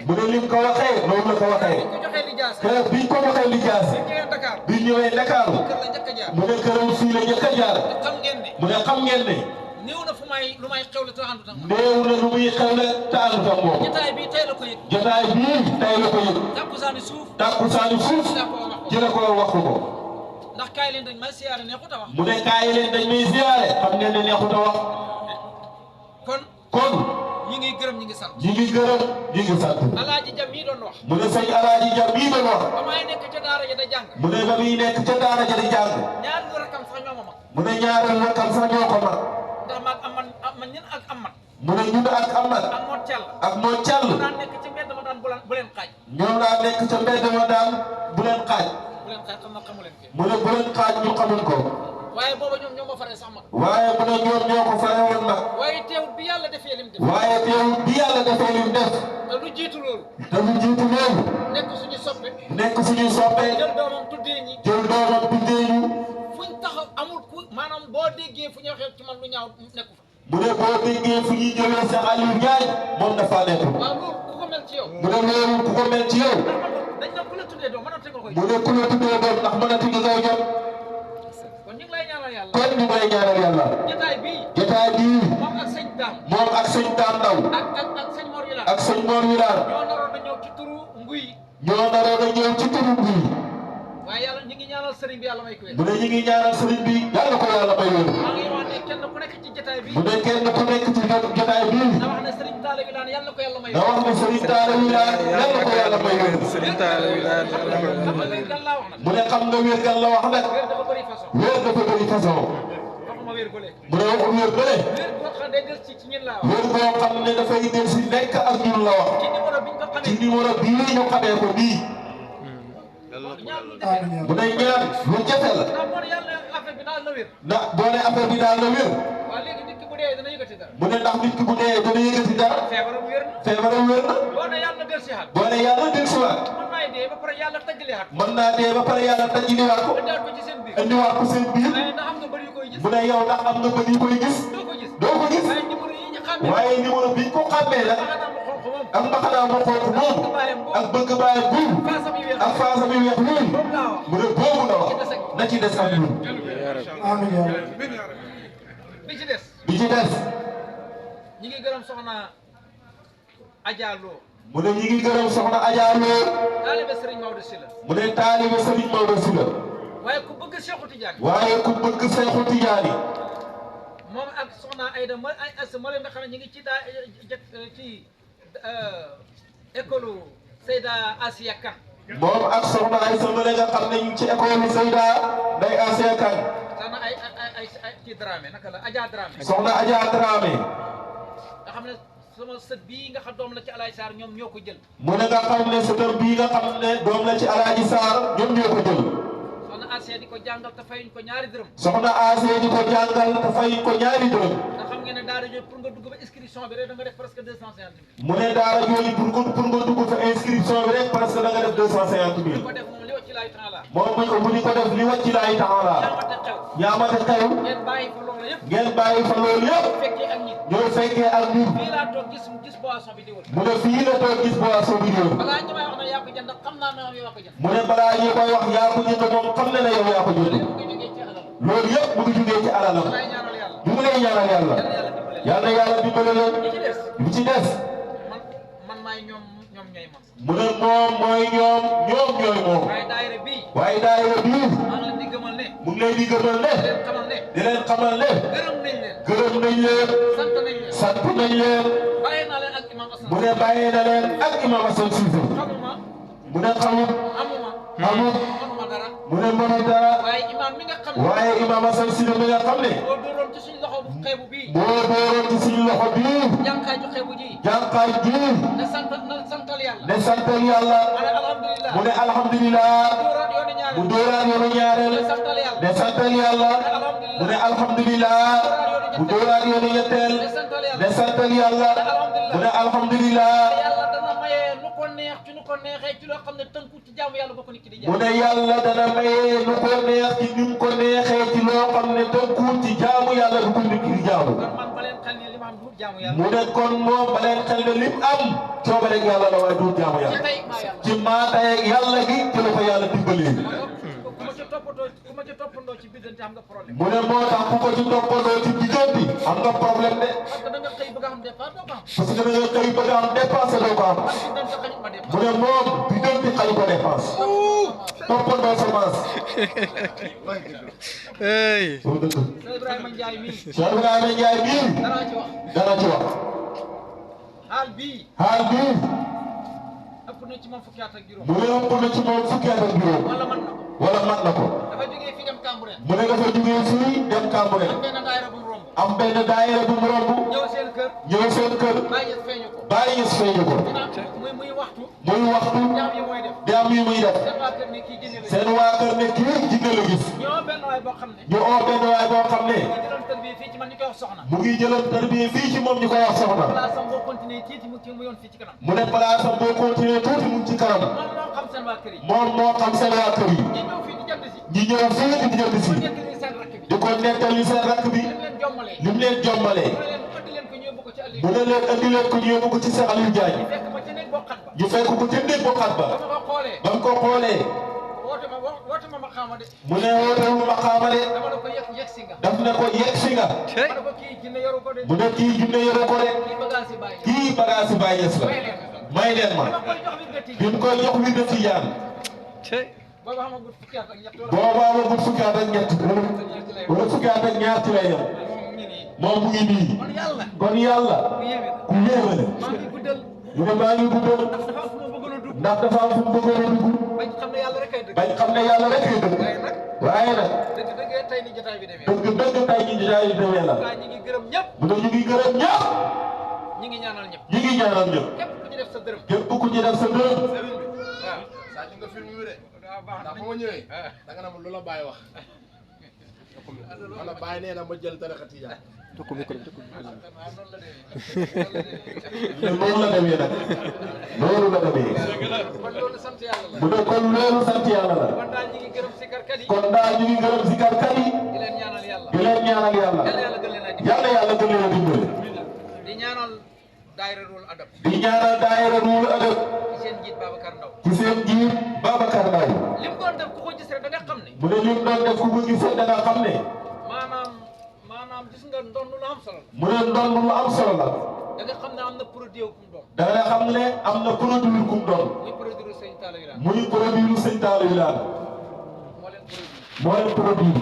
mu ne lim ko waxee noonu la ko waxee keroog biñ ko waxee lijaasa biñ ñëwee Dakar mu ne këram fii la njëkk a jaar mu ne xam ngeen ne néew na lu muy xewle te àndut ak moom jotaay bii tey la ko yëg takkusaani suuf ci la ko wax ko ndax kaay leen dañ may siyaare neexut a wax mu ne kaay leen dañ may siyaare xam ngeen ne neexut a wax kon ñi ngi gërëm ñi ngi sant Alaaji Jam mii doon wax mu ne sëñ Alaaji Jam mii doon wax ba may nekk ca daara ja da jàng mu ne ba muy nekk ca daara ja da jàng ñaari rakkam sax ñoo ma mag mu ne ñaari rakkam sax ñoo ko mag ndax maag am ñun ak amat mu ne ñun ak amat ak moo càll daan nekk ca mbedd ma daan bu leen xaaj ñoom daa nekk ca mbedd ma daan bu leen xaaj xam na xamu leen mu ne bu leen xaaj ñu xamuñ ko waaye booba ñoom ñoo ma faree sax mag waaye mu ne ñoom ñoo ko faree woon mag waaye teewut bi yàlla defee lim def te lu jiitu loolu nekk suñu soppe jël doomam tuddee ñu fuñ taxaw amul ku maanaam boo déggee fu ñu waxee ci man lu ñaaw nekku fa mu ne boo déggee fu ñuy jëlee Cheikh Aliou Ndiaye moom dafa nekk waaw loolu ku ko mel ci yow mu ne loolu ku ko mel ci yow dañ na ku la tuddee doom mënati nga koy mu ne ku la tuddee doom ndax mënati nga koy jot kon ñu ngi lay ñaanal yàlla jotaay bii moom ak sëñ Dame Ndaw ak sëñ Mor Wilane ñoo naroon a ñëw ci turu nguy waaye yàlla ñu ngi ñaanal sëriñ bi yàlla may ko wér mu ne ñu ngi ñaanal sëriñ bi yàlla ko yàlla may wér maa ngi wax ne kenn ku nekk ci jotaay bi mu ne kenn ku nekk ci jotaay bi na wax ne sëriñ Talla Wilane yàlla ko yàlla may wér na wax ne sëriñ Talla Wilane yàlla ko yàlla may wér sëriñ Talla Wilane mu ne xam nga wér gan la wax nag wér dafa bëri façon mu ne waxul wér bële wér boo xam ne del ci ñun la wax wér boo xam ne dafay del si nekk ak ñun la wax ci numéro bii ñu xamee ko bii mu ne ñaan lu jafe la ndax boo ne affaire bi daal la wér mu ne ndax nit ki bu dee dana yëkkati dara feebaram wér na boo ne yàlla dellusiwaat mën naa dee ba pare yàlla tajjiliwaat ko indiwaat ko seen biir mu ne yow ndax am nga bët yu koy gis doo ko gis waaye numéro bi ñu ko xàmmee la ak mbaxanaam mu xonk boobu ak bëgg baayam boobu ak faasam yu weex yooyu mu ne boobu la wax na ci des ak ñun. amiin. bi ci des. bi ci des. ñi ngi gërëm soxna Adja Lo. mu ne ñi ngi gërëm soxna Adja Lo. taalibe Serigne Maodo Sylla. mu ne taalibe Serigne Maodo Sylla. waaye ku bëgg Cheikhou Tidiane. waaye ku bëgg Cheikhou Tidiane. moom ak soxna Aïda ma ay as moo leen nga xam ne ñu ngi ci daa ci école Seyda Asiya Kan. moom ak soxna Aïda ma leen nga xam ne ñu ngi ci école Seyda Ndeye Asiya Kan. soxna ay ci Dramé naka la Adja Dramé. soxna Adja Dramé. nga xam ne sama sët bii nga xam doom la ci Alaaji Sarr ñoom ñoo ko jël. mu ne nga xam ne sëtam bii nga xam ne doom la ci Alaaji Sarr ñoom ñoo ko jël. soxna Asiya di ko jàngal te fayuñ ko ñaari dërëm. soxna Asiya di ko jàngal te fayuñ ko ñaari dërëm. nga xam ngeen ne daara jooju pour nga dugg ba inscription bi rek da nga def presque 250 000. mu ne daara jooju pour nga dugg fa inscription bi rek presque da nga def 250 000. ko def moom li wàcc laay temps la. moom mu di ko def li wàcc laay temps la. ñaamate xew. ngeen bàyyi fa loolu yëpp. ngeen bàyyi fa loolu yëpp. fekkee ak ñi. ñoo fekkee ak ñun. fii laa toog gis boisson bi di wër. mu ne fii la toog gis boisson bi di wër. balaa ñu may wax ne yaa ko jënd xam naa ne yow yaa ko jënd. mu ne balaa ñu koy wax yaa ko jënd moom xam na ne yow yaa ko jënd. loolu yëpp mu ngi jógee ci alalam. ñu ngi lay ñaanal yàlla. yal na yàlla dimbale leen. li ci des. man maay ñoom ñooy man. mu ne moom mooy ñoom ñooy moom. waaye daayira bii. waaye daayira bii. maa ngi leen di gëmal ne. mu ngi leen di gëmal ne. di leen xamal ne. gërëm nañ leen. sant nañ leen. bàyyi naa leen ak imam Assane. mu ne bàyyi na leen ak imam Assane Cissé. mu ne xamul. amul. mu ne mënul dara. waaye imam mi nga xam ne. waaye imam Assane Cissé mi nga xam ne. boo dooroon ci suñu loxo bu xeebu bii. boo dooroon ci suñu loxo bii. jànkaay ju xeebu ji. jànkaay ji. ne santal yàlla. ne santal yàlla. mu ne alhamdulilah. mu dooraat yoonu ñaareel. ne santal yàlla. mu ne alhamdulilah. mu dooraat yoonu ñetteel. ne santal yàlla. mu ne alhamdulilah. yàlla dana maye nu ko neex ci nu ko neexee ci loo xam ne tënku ci jaamu yàlla bokk nit ki di jaam. mu ne yàlla dana maye nu ko neex ci ni mu ko neexee ci loo xam ne tënku ci jaamu yàlla bu ko nit ki di jaamu. kon man ba leen xel ne li ma am du jaamu yàlla. mu ne kon moom ba leen xel ne lim am coobare ak yàlla la waaye du jaamu yàlla. ci maatay ak yàlla gi ci la ko yàlla dimbalee. ku ma ci toppandoo ci biddante am nga problème. mu ne moo tax ku ko ci toppandoo ci biddante am nga problème de. parce que da nga xëy bëgg a am dépense doo ko am. parce que da nga xëy bëgg a am dépense doo ko am. mu ne moom biddante xañ ko dépense. toppandoo semence. hey. soo dëgg. Cheikh Ibrahima Ndiaye mii. Cheikh Ibrahima Ndiaye mii. danaa ci wax. dana ci wax. xaal bii. xaal bii. ëpp na ci moom fukki at ak juróom. mu ne ëpp na ci moom fukki at ak juróom. wala man na ko. wala mat na ko. dafa jógee fii dem Cambérène. mu ne dafa jógee fii dem Cambérène. am benn daayira bu mu romb. am benn daayira bu mu romb. ñëw seen kër. ñëw seen kër. bàyyi feeñu ko. bàyyi feeñu ko. muy waxtu. muy waxtu. jaam yi mooy def. jaam yi muy def. seen waa kër ne kii jinne la. seen waa kër ne kii jinne la gis. ñu oo benn waay boo xam ne. ñu oo benn waay boo xam ne. mu ngi jëloon tërbiye fii ci man ñu koy wax soxna. mu ngi jëloon tërbiye fii ci moom ñu koy wax soxna. place am boo continuer tuuti mu yoon fii ci kanam. mu ne place am boo continuer tuuti mu ci kanam. moom moo xam seen waa kër yi. moom moo xam seen waa kër yi. ñi ñëw fii di jënd si. ñi ñëw fii di jënd si. di ko nettali seen rakk bi. lim leen jommalee. mu ne leen andi leen ko ñu yóbbu ko ci Cheikh Aliou Diagne. ñu fekk ko ca néeg bokkat ba. ba mu ko xoolee. woote ma xaama de. mu ne woote wu ma xaama de. dama ne ko yegg si nga. daf ne ko yegg si nga. ma ne ko kii jinne yoru ko de. mu ne kii junne yoru ko de. kii bagage yi Baye Niass la. may leen ma. bi mu koy jox wi de Tijaan. booba amagul fukki at ak ñett. booba amagul fukki at ak ñett. wala fukki at ak ñaar ci lay yem. moom mu ngi nii. kon yàlla. ku yéeme la. mu ne maa ngi guddal. ndax dafa am fu mu bëggoon a dugg. bañ xam ne yàlla rek ay dëgg. bañ xam ne yàlla rek ay dëgg. waaye nag. dëgg tey ni jotaay bi demee. dëgg tey ni jotaay bi demee la. ñu ngi gërëm ñëpp. mu ne ñu ngi gërëm ñëpp. ñu ngi ñaanal ñëpp. ñu ngi ñaanal ñëpp. képp ku ci def sa dërëm. képp ku ci def sa dërëm. waaw. saa ñu nga film bi de. ndax ba ma ñëwee. da nga ne ma lu la Baye wax. wala Baye nee na ma jël tarixa Tijaan. loolu la demee nag. loolu la demee. kon loolu sant yàlla la. mu ne kon loolu sant yàlla la. kon daal ñu ngi gërëm sikarkat yi. kon daal ñu ngi gërëm sikarkat yi. di leen ñaanal yàlla. di leen ñaanal yàlla. yàlla gën leen a dimbali. yàlla gën leen a dimbali. di ñaanal daayira Ruhul Adab. di ñaanal daayira Ruhul Adab. ci seen njiit Babacar Ndaw. ci seen njiit Babacar Ndaw. lim doon def ku ko gis rek da nga xam ne. mu ne lim doon def ku ko gis rek da nga xam ne. maanaam gis nga ndond lu am solo la. mu ne ndond lu am solo la. da nga xam ne am na produit kum doon. da nga xam ne am na produit kum doon. muy produit sëñ Talla Wilane. muy produit sëñ Talla Wilane. moo leen produit.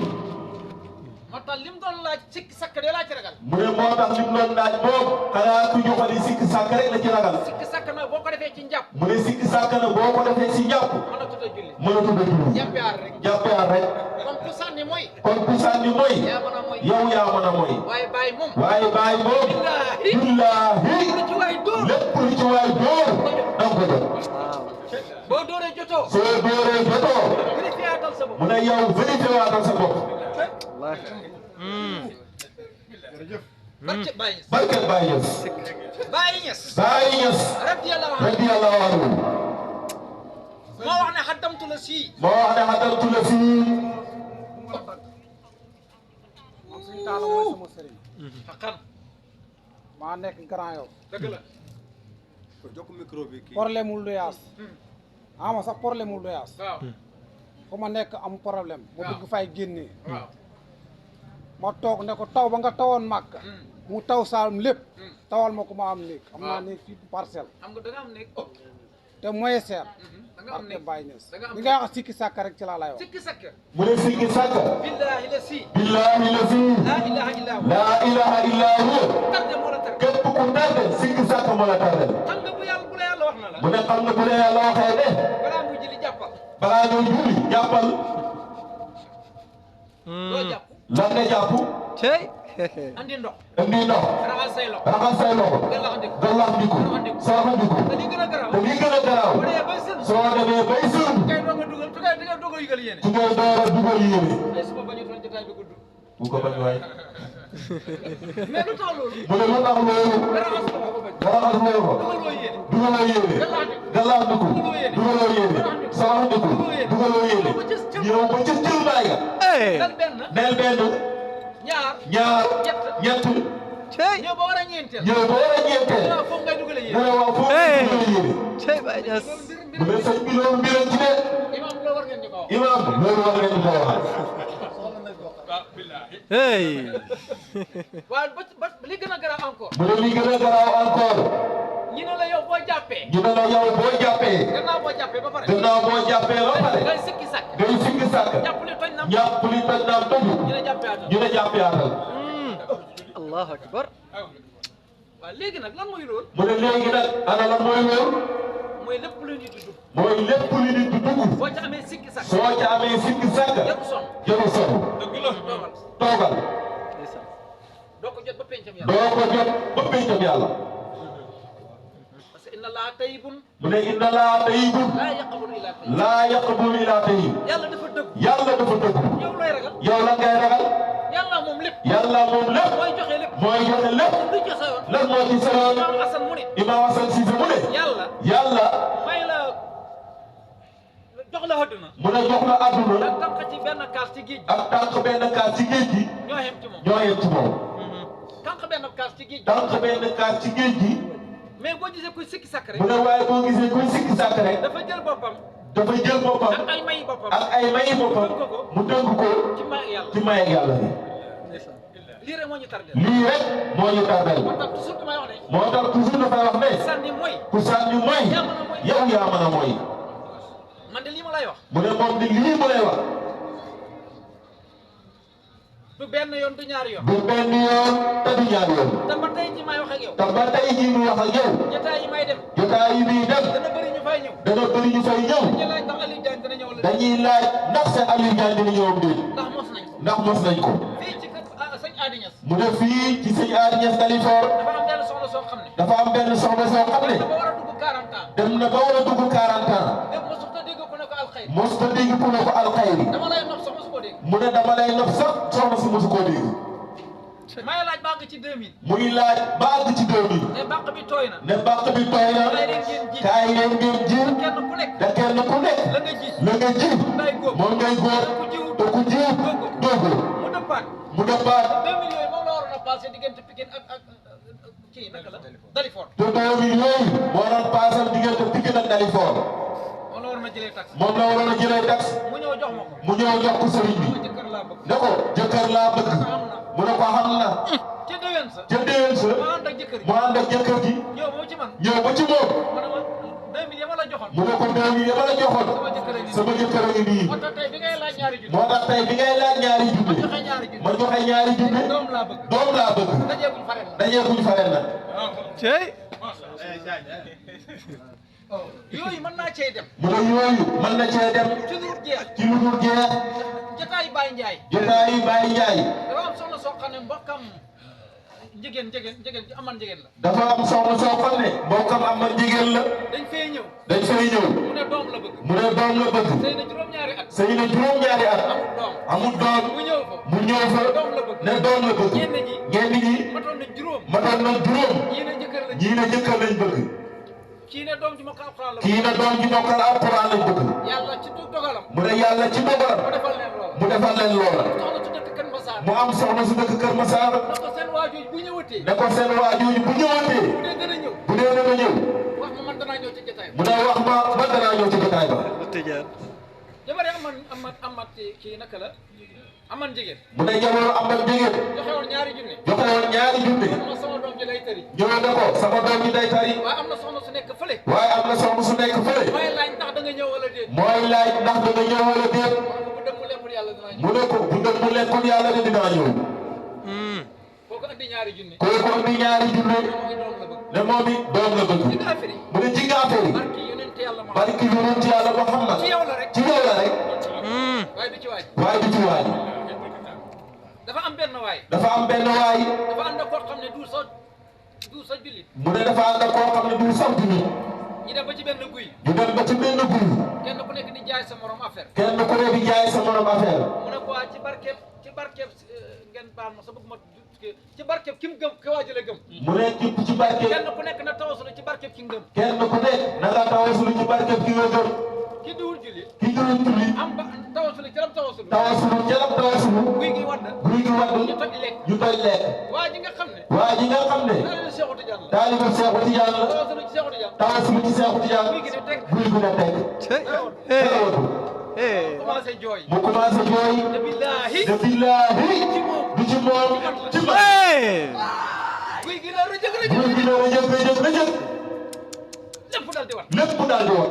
moo tax lim doon laaj sikki sakk de laa ci ragal. mu ne moo tax lim doon laaj boobu xanaa ku joxali sikki sàkk rek la ci ragal. sikki sakk nag boo ko defee ci njàpp. mu ne sikki sàkk nag boo ko defee ci njàpp. mën a tudd a julli. mën a tudd a julli. jàppeaar rek. jàppeaar rek. kon ku sànni mooy. kon ku sànni mooy. yaa mën a mooy. yow yaa mën a mooy. waaye bàyyi moom. waaye bàyyi moom. billaahi. lu ci waay dóor. lépp lu ci waay dóor. da nga ko jot. boo dóoree jotoo. soo dóoree jotoo. vérifié waatal sa bopp. mu ne yow vérifié waatal sa bopp. barke Baye Niass. barke Baye Niass. Baye Niass. Baye Niass. radiyallahu anhu. moo wax ne xaddamtu la sii. moo wax ne xaddamtu la sii. man suñu taala mooy sama sëriñ. xaqan. maa nekk Grand Yoff. dëgg la. jokk micro bi kii. problème mu luyaas. ama sax problème mu luyaas. waaw. fu ma nekk am problème. ma bëgg fay génnee. waaw. ma toog ne ko taw ba nga tawoon màkk. mu taw Saalum lépp. tawal ma ko ma am néeg. am naa néeg fii parcelle. xam nga da nga am néeg. te mooy seer. da nga am néeg Baye Niass. da nga am li nga wax sikki sàkk rek ci laa lay wax. sikki sakk. mu ne sikki sàkk. billahi la si. billahi la si. laa ilaha illa hu. laa ilaha illa hu. tarde moo la tarde. képp ku tarde sikki sàkk moo la tarde. xam nga bu yàlla bu la yàlla wax na la. mu ne xam nga bu la yàlla waxee ne. balaa muy julli jàppal. balaa ñuy julli jàppal. loo jàpp. lan nga jàpp. andi ndox. indi ndox. raxas say loxo. raxas say loxo. gàllaxandiku. gàllaxandiku. saraxandiku. te li gën a garaaw. te li gën a garaaw. boo demee bay sën. soo demee bay sën. ngay doog a dugal tu ngay doog a yëgal yéene. ci ngay door a dugal yéene. ay suba bañu toon jotaay bi gudd. bu ko bañ waay. mais lu tax loolu. mu ne lu tax loolu. raxas ko ko bañ. raxas loolu. dugaloo yéene. dugaloo yéene. gàllaxandiku. dugaloo yéene. saraxandiku. dugaloo yéene. ñëw ba ca cël baay ga. nel benn. neel benn. ñaar. ñett. ñëw ba war a ñeenteel. ñëw ba war a ñeenteel. waaw foofu ngay dugalee mu yéene. ne waaw foofu ngay dugalee yéene. mu ne sëñ bi loolu mbiram ci de. imam loolu war ngeen ñu ko wax. imam loolu war ngeen ko wax. waaw ba li gën a garaaw encore. mu ne li gën a garaaw encore. ñu ne la yow boo jàppee. ñu ne la yow boo jàppee. gannaaw boo jàppee ba pare. gannaaw boo jàppee ba pare. ngay sikki sàkk. ngay sikki sàkk. jàpp li toj na. jàpp li toj naam toju. ñu ne jàppee atal. ñu ne jàppee atal. Allahu akbar. waaw léegi nag lan mooy loolu. mu ne léegi nag ana lan mooy loolu. mooy lépp lu ñuy tudd. mooy lépp lu nit di dugg. boo ca amee sikki sàkk. soo ca amee sikki sàkk. jarul sonn. jarul sonn. dëgg la toogal. toogal. doo ko jot ba pencam yàlla. doo ko jot ba pencam yàlla. parce que inna allaha tayyibun. mu ne inna allaha tayyibun. laa yaqbalu illa tayyib. laa yaqbalu illa tayyib. yàlla dafa dëgg. yàlla dafa dëgg. yow looy ragal. yow lan ngay ragal. yàlla moom lépp. yàlla moom lépp. mooy joxe lépp. mooy joxe lépp. lu joxe woon. lan moo ci sa yoon. Imam Hassan mu ne. Imam Hassan Cissé mu ne. yàlla. yàlla. may la jox la àdduna. mu ne jox la àdduna. ak tànk ci benn kaas ci géej gi. ak tànk benn kaas ci géej gi. ñoo yem ci moom. ñoo yem ci moom. tànk benn kaas ci géej gi. tànk benn kaas ci géej gi. mais boo gisee kuy sikki sàkk rek. mu ne waaye boo gisee kuy sikki sàkk rek. dafa jël boppam. dafa jël boppam. ak ay mayi boppam. ak ay mayi boppam. mu dënk ko. ci may yàlla. ci may yàlla bi. lii rek moo ñu tardé. lii rek moo ñu tardel. moo tax toujours damay wax ne. moo tax toujours dafay wax ne. sànni mooy. ku sànni mooy. yow yaa mën a mooy. man de lii ma lay wax. mu ne moom di lii mu lay wax. du benn yoon du ñaari yoon. du benn yoon te du ñaari yoon. te ba tey jii may wax ak yow. te ba tey jii muy wax ak yow. jotaay yi may dem. jotaay yi muy dem. dana bëri ñu fay ñëw. dana bëri ñu fay ñëw. dañuy laaj ndax Aliou Diagne dana ñëw la. dañuy laaj ndax sa Aliou Diagne dina ñëwam déet. ndax mos nañ ko. ndax mos nañ ko. fii ci kër sëñ Adi Niass. mu ne fii ci sëñ Adi Niass Dalifort. dafa am benn soxna soo xam ne. dafa am benn soxna soo xam ne. dafa war a dugg 40 ans. dem na ba war a dugg 40 ans. dégg nga mosut a dégg ku ne ko alxayri. mosut a dégg ku ne ko alxayri. dama lay nopp sax mosu ko dégg. mu ne dama lay nopp sax soxna si mosu koo dégg. may laaj baa ngi ci 2000. muy laaj ba àgg ci 2000. ne bàq bi tooy na. ne bàq bi tooy na. kaay leen ngeen ji. kenn ku nekk. te kenn ku nekk. la nga ji. la nga ji. moom ngay góor. te ku ji doogu. mu dëppaat. mu dëppaat. 2 millions yi moom la waroon a passé diggante Pikine ak kii naka la Dalifort. te 2000 yooyu moo doon paasal diggante Pikine ak Dalifort. moom la waroon a jëlee tax. moom la waroon a jëlee tax. mu ñëw jox ma ko. mu ñëw jox ko sëriñ bi. jëkkër laa bëgg. ne ko jëkkër laa bëgg. mu ne ko xam na. ca déwén sa. ca déwén sa. mu ànd ak jëkkër ji. mu ànd ak jëkkër ji. ñëw ba ci man. ñëw ba ci moom. mu ne ma 2000 yama la joxoon. mu ne ko 2000 yama la joxoon. sama jëkkër a ngi nii. moo tax tey bi ngay laaj ñaari junni. moo tax tey bi ngay laaj ñaari junni. ma joxe ñaari junni. ma joxe ñaari junni. doom laa bëgg. doom laa bëgg. dajeekuñ farel la. dajeekuñ farel la. cey yooyu mën naa cee dem. mu ne yooyu mën na cee dem. ci lu dul jeex. ci lu dul jeex. jotaayu Baye Ndiaye. jotaayu Baye Ndiaye. dafa am soxna soo xam ne mbokkam njigéen ci aman njigéen la. dafa am soxna soo xam ne mbokkam amal jigéen la. dañ fee ñëw. dañ fay ñëw. mu ne doom la bëgg. mu ne doom la bëgg. sëy na juróom-ñaari at. sëy na juróom-ñaari at. amul doom. amul doom. mu ñëw fa. mu ñëw fa. doom la bëgg. ne doom la bëgg. ñenn ñi. ñi matoon na juróom. matoon na juróom. ñii ne jëkkër lañ. ñii ne jëkkër lañ bëgg. kii ne doom ji ma ko alxuraan la. kii ne doom ji mokkal alxuraan lañ bëgg. yàlla ci dogalam. mu ne yàlla ci dogalam. mu defal leen loola. mu defal leen loola. soxna su dëkk Kër Massar. mu am soxna su dëkk Kër Massar. na ko seen waajur bu ñëwatee. ne ko seen waajur bu ñëwatee. bu dee gën a ñëw. bu dee dana ñëw. wax ma man danaa ñëw ci jotaay mu ne wax ma man danaa ñëw ci jotaay ba. tijaan jabare amat kii naka la aman jigéen. mu ne jamono am na jigéen. joxe woon ñaari junne. joxe woon ñaari junne. ma sama doom ji lay tëri. ñëw ne ko sama doom ji day tari. waaye am na soxna su nekk fële. waaye am na soxna su nekk fële. mooy laaj ndax da nga ñëw wala déet. mooy laaj ndax danga ñëw wala déet. bu dem mu lekkul yàlla dinaa ñëw. mu ne ko bu dem mu lekkul yàlla de dinaa ñëw. kooku andi ñaari junne. kooku andi ñaari junne. mooy doom la bëgg. ne moom it doom la bëgg. ci affaire yi. mu ne ci affaire yi. barki yonent yàlla ma. barki yonent yàlla Muhammad. ci yow la rek. ci yow la rek. waaye du ci waaj. waaye du ci waay. dafa am benn waay. dafa am benn waay. dafa ànd ak koo xam ne du sa jullit. mu ne dafa ànd ak koo xam ne du sant ni. ñu dem ba ci benn guy. ñu dem ba ci benn guy. kenn ku nekk di jaay sa morom affaire. kenn ku ne di jaay sa morom affaire. mu ne ko waa ci barkeeb ngeen baal ma sa bëgg ma ci barkeeb ki mu gëm ki waa jële gëm. mu ne ci barkeeb. kenn ku nekk na tawasul ci barkeeb ki ngëm. kenn ku nekk na nga tawasul ci barkeeb ki nga gëm. ki diwul julli. ki diwul julli. am ba tawasul ci lam tawasul. tawasul jalam tawasul. guy gi wadd. guy gi wadd. ñu toj lekk. ñu toj lekk. waa ji nga xam ne. waa ji nga xam ne. taalibu Seexu Tijaan la. taalibu Seexu Tijaan la. tawasul ci Seexu Tijaan. tawasul ci Seexu Tijaan. guy gi ne teg. guy gi ne teg. cey commencé jooy. mu commencé jooy. te billaahi. te billaahi. du ci moom ci man. guy gi la rëjëg rëjëg. guy gi ne rëjëg. lépp daal di wat. lépp daal di wax.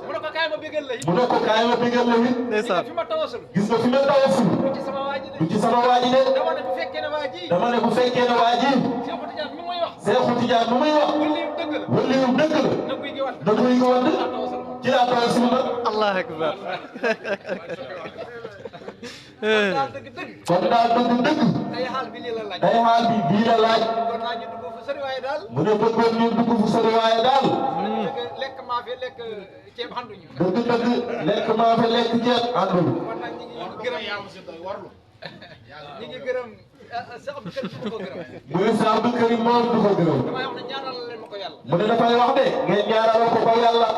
mu ne ko kaay ma bégal la it. mu ne ko kaay ma bégal la it. ndeysaan fi ma tawasul. gis nga fi ma tawasul. du ci sama waa ji de. du ci sama waa ji de. dama ne bu fekkee ne waa ji. dama ne bu fekkee ne waa ji. Seexu Tijaan mi muy wax. Seexu Tijaan mi muy wax. waliyu dëgg la. waliyu dëgg la. na guy gi wat. da guy gi wadd. ci laa tawasul nag. allah akbar daal dëgg dëgg. kon daal dëgg. day xaal bi lii la laaj. day xaal bi bii la laaj. kon naa ñu dugg fu sori waaye daal. mu ne bëggoon ñu dugg fu sori waaye daal. dëgg lekk maa fi lekk ceeb xanduñu. dëgg lekk maa fi lekk jeex àndul. kon nag ñu ngi gërëm ñu ngi gërëm sa Abdou Karim du ko gërëm. mu ne sa Abdou Karim moom du ko gërëm. damay wax ne ñaanal leen ma ko yàlla. mu ne dafay wax de ngeen ñaanal ko ba yàlla.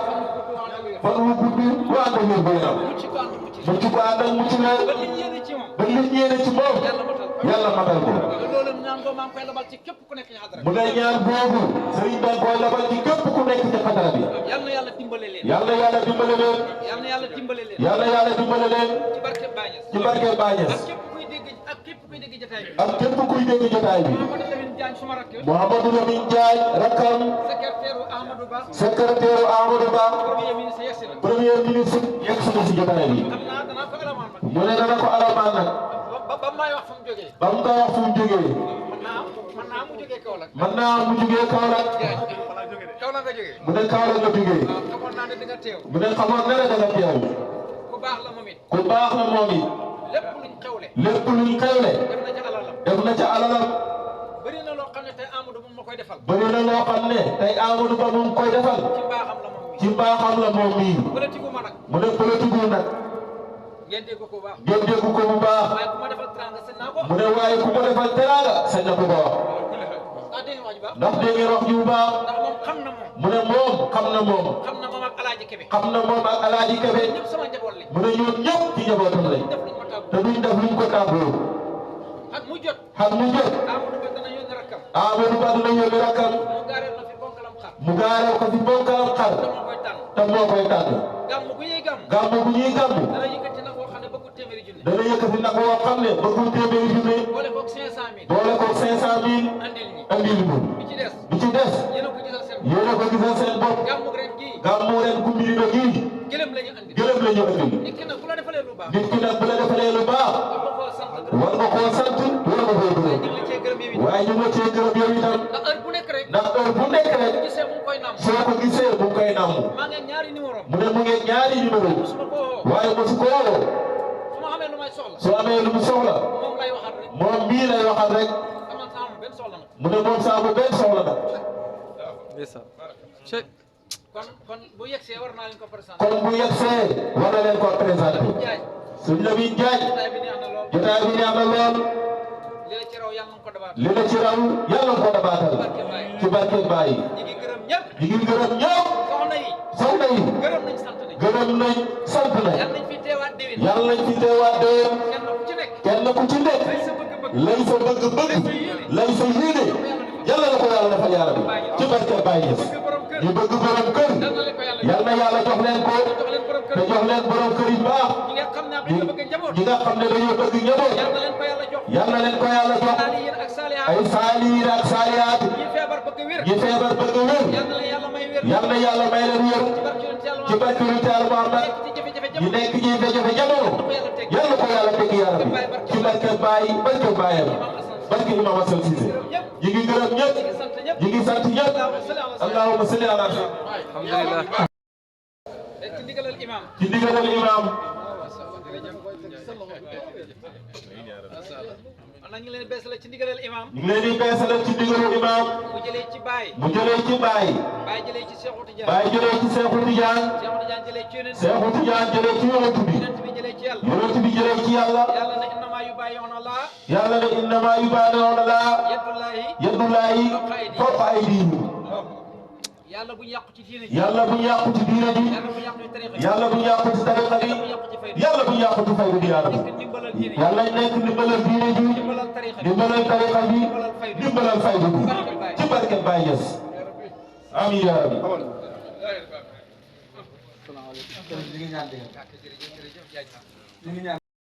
fan wu gudd bu ànd ak wér bu yaram. mucc ko ànd mucc. mucc ko ànd ak mucc la. ba li yéene ci moom. ba li yéene ci moom. yàlla matal ko. loolu ñaan ko maa ngi koy labal ci képp ku nekk ci xadara. mu ne ñaan boobu sëriñ ba koy labal ci képp ku nekk ci xadara bi. yal na yàlla dimbale leen. yàlla yàlla dimbale leen. yal na yàlla dimbale leen. yàlla yàlla dimbale leen. ci barke Bañes. ci barke Bañes. ak képp kuy dégg jotaay bi. ak képp kuy dégg jotaay bi. Mouhamadou Lamine Diagne suma rakk. Mouhamadou Lamine Diagne rakkam. secrétaire Ahmadou Ba. secrétaire Amadou Ba. premier ministre yegsi na. premier ministre yegg si na si jotaay bi. xam naa danaa ko alamaan nag. mu ne dana ko alamaan nag. ba may wax fu mu jógee. ba mu koy wax fu mu jógee. man naa mu jógee Kaolack. mën naa mu jógee Kaolack. Kaolack nga jógee. mu ne Kaolack nga jógee. waaw xamoon naa ne di nga teew. mu ne xamoon na ne danga teew. ku baax la moom it. ku baax la moom it. lépp luñ xewle. lépp luñ xewle. def na ca alalam. def na ca alalam. bëri na loo xam ne tey Amadou moom ma koy defal. bëri na loo xam ne tey Amadou Ba mu ngi koy defal. ci mbaaxam la moom ci mbaaxam la moom mii. politique ma nag. mu ne politique wu nag. ngeen dégg ko bu baax. ngeen dégg ko bu baax. waaye ku ma defal teraanga seen naa ko. mu ne waaye ku ko defal teraanga sañ na ko ko wax. ah dégg nga wax ji baax. ndax dégg ngeen wax ji bu baax. ndax moom xam na moom. mu ne moom xam na moom. xam na moom ak Alaaji Kebe. xam na moom ak Alaaji Kebe. ñëpp sama njaboot lañ. mu ne ñoom ñëpp ci njabootam lañ. def luñ ma tàggu. te duñ def luñ ko tàggoo. ak mu jot. xam mu jot. Amadou Ba dana yónni rakkam. Amadou Ba dina yóbbu rakkam mu gaaree ko fi bonkalam xar te moo koy tànn gàmm bu ñuy gàmm dana yëkkati nag woo xam ne bëggul téeméeri junne boole koog 500.000 andil ñu bi ci des yéen a ko gisal seen bopp gàmmu ren gu mbiri do gii gëlëm la ñu andil nit ki nag bu la defalee lu baax war nga koo sant war nga koo gërëm waaye ñu ngi cee gërëm yow itam ndax heure bu nekk rek soo ko gisee mu ngi koy namm mu ne mu ngi ñaari numéro waaye mosu ko woo soo amee lu mu soxla moom mii lay waxal rek mu ne moom saa bu benn soxla nag kon bu yegsee war na leen ko présenté suñ la biñ jaaj jotaay bi neex na lool li la ci raw yàlla na ko dabaatal ci barke Baay ñi ngi gërëm ñëpp soxna yi gërëm nañ sant nañ yàlla nañ fi teewaat déwén kenn ku ci nekk lay sa bëgg-bëgg lay sa yéene yàlla na ko yàlla defal yàlla bi ci barke Baay ñu bëgg borom kër yal na yàlla jox leen ko te jox leen borom kër yi baax ñi nga xam ne dañoo bëgg njaboot yal na leen ko yàlla jox ay saalihiin ak saalihaat ñi feebar bëgg wér yal na yàlla may leen wér ci barke yonent Yàlla Muhammad ñu nekk ci jafe-jafe jamono yal na ko yàlla teg yàlla bi ci barke Baayam barke Imam Assane Cissé ñi ngi gërëm ñëpp ñi ngi sant ñëpp allahumma salli ala alhamdulillah ci ndigalal imam ñu ngi leen di beesalal ci ndigalal imam mu jëlee ci baay baay jëlee ci Seexu Tijaan Seexu Tijaan jëlee ci yonent bi yonent bi jëlee ci yàlla yàlla ne innamaa yubaayi'uuna Allaaha yadullaahi fawqa aydiihim yàlla bu ñu yàqu ci diine ji yàlla bu ñu yàqu ci tariqa bi yàlla bu ñu yàqu ci fayda bi yàlla nekk ndimbalal diine ji ndimbalal tariqa bi ndimbalal fayda bi ci barke Baay Ñas amiin yaa rabbi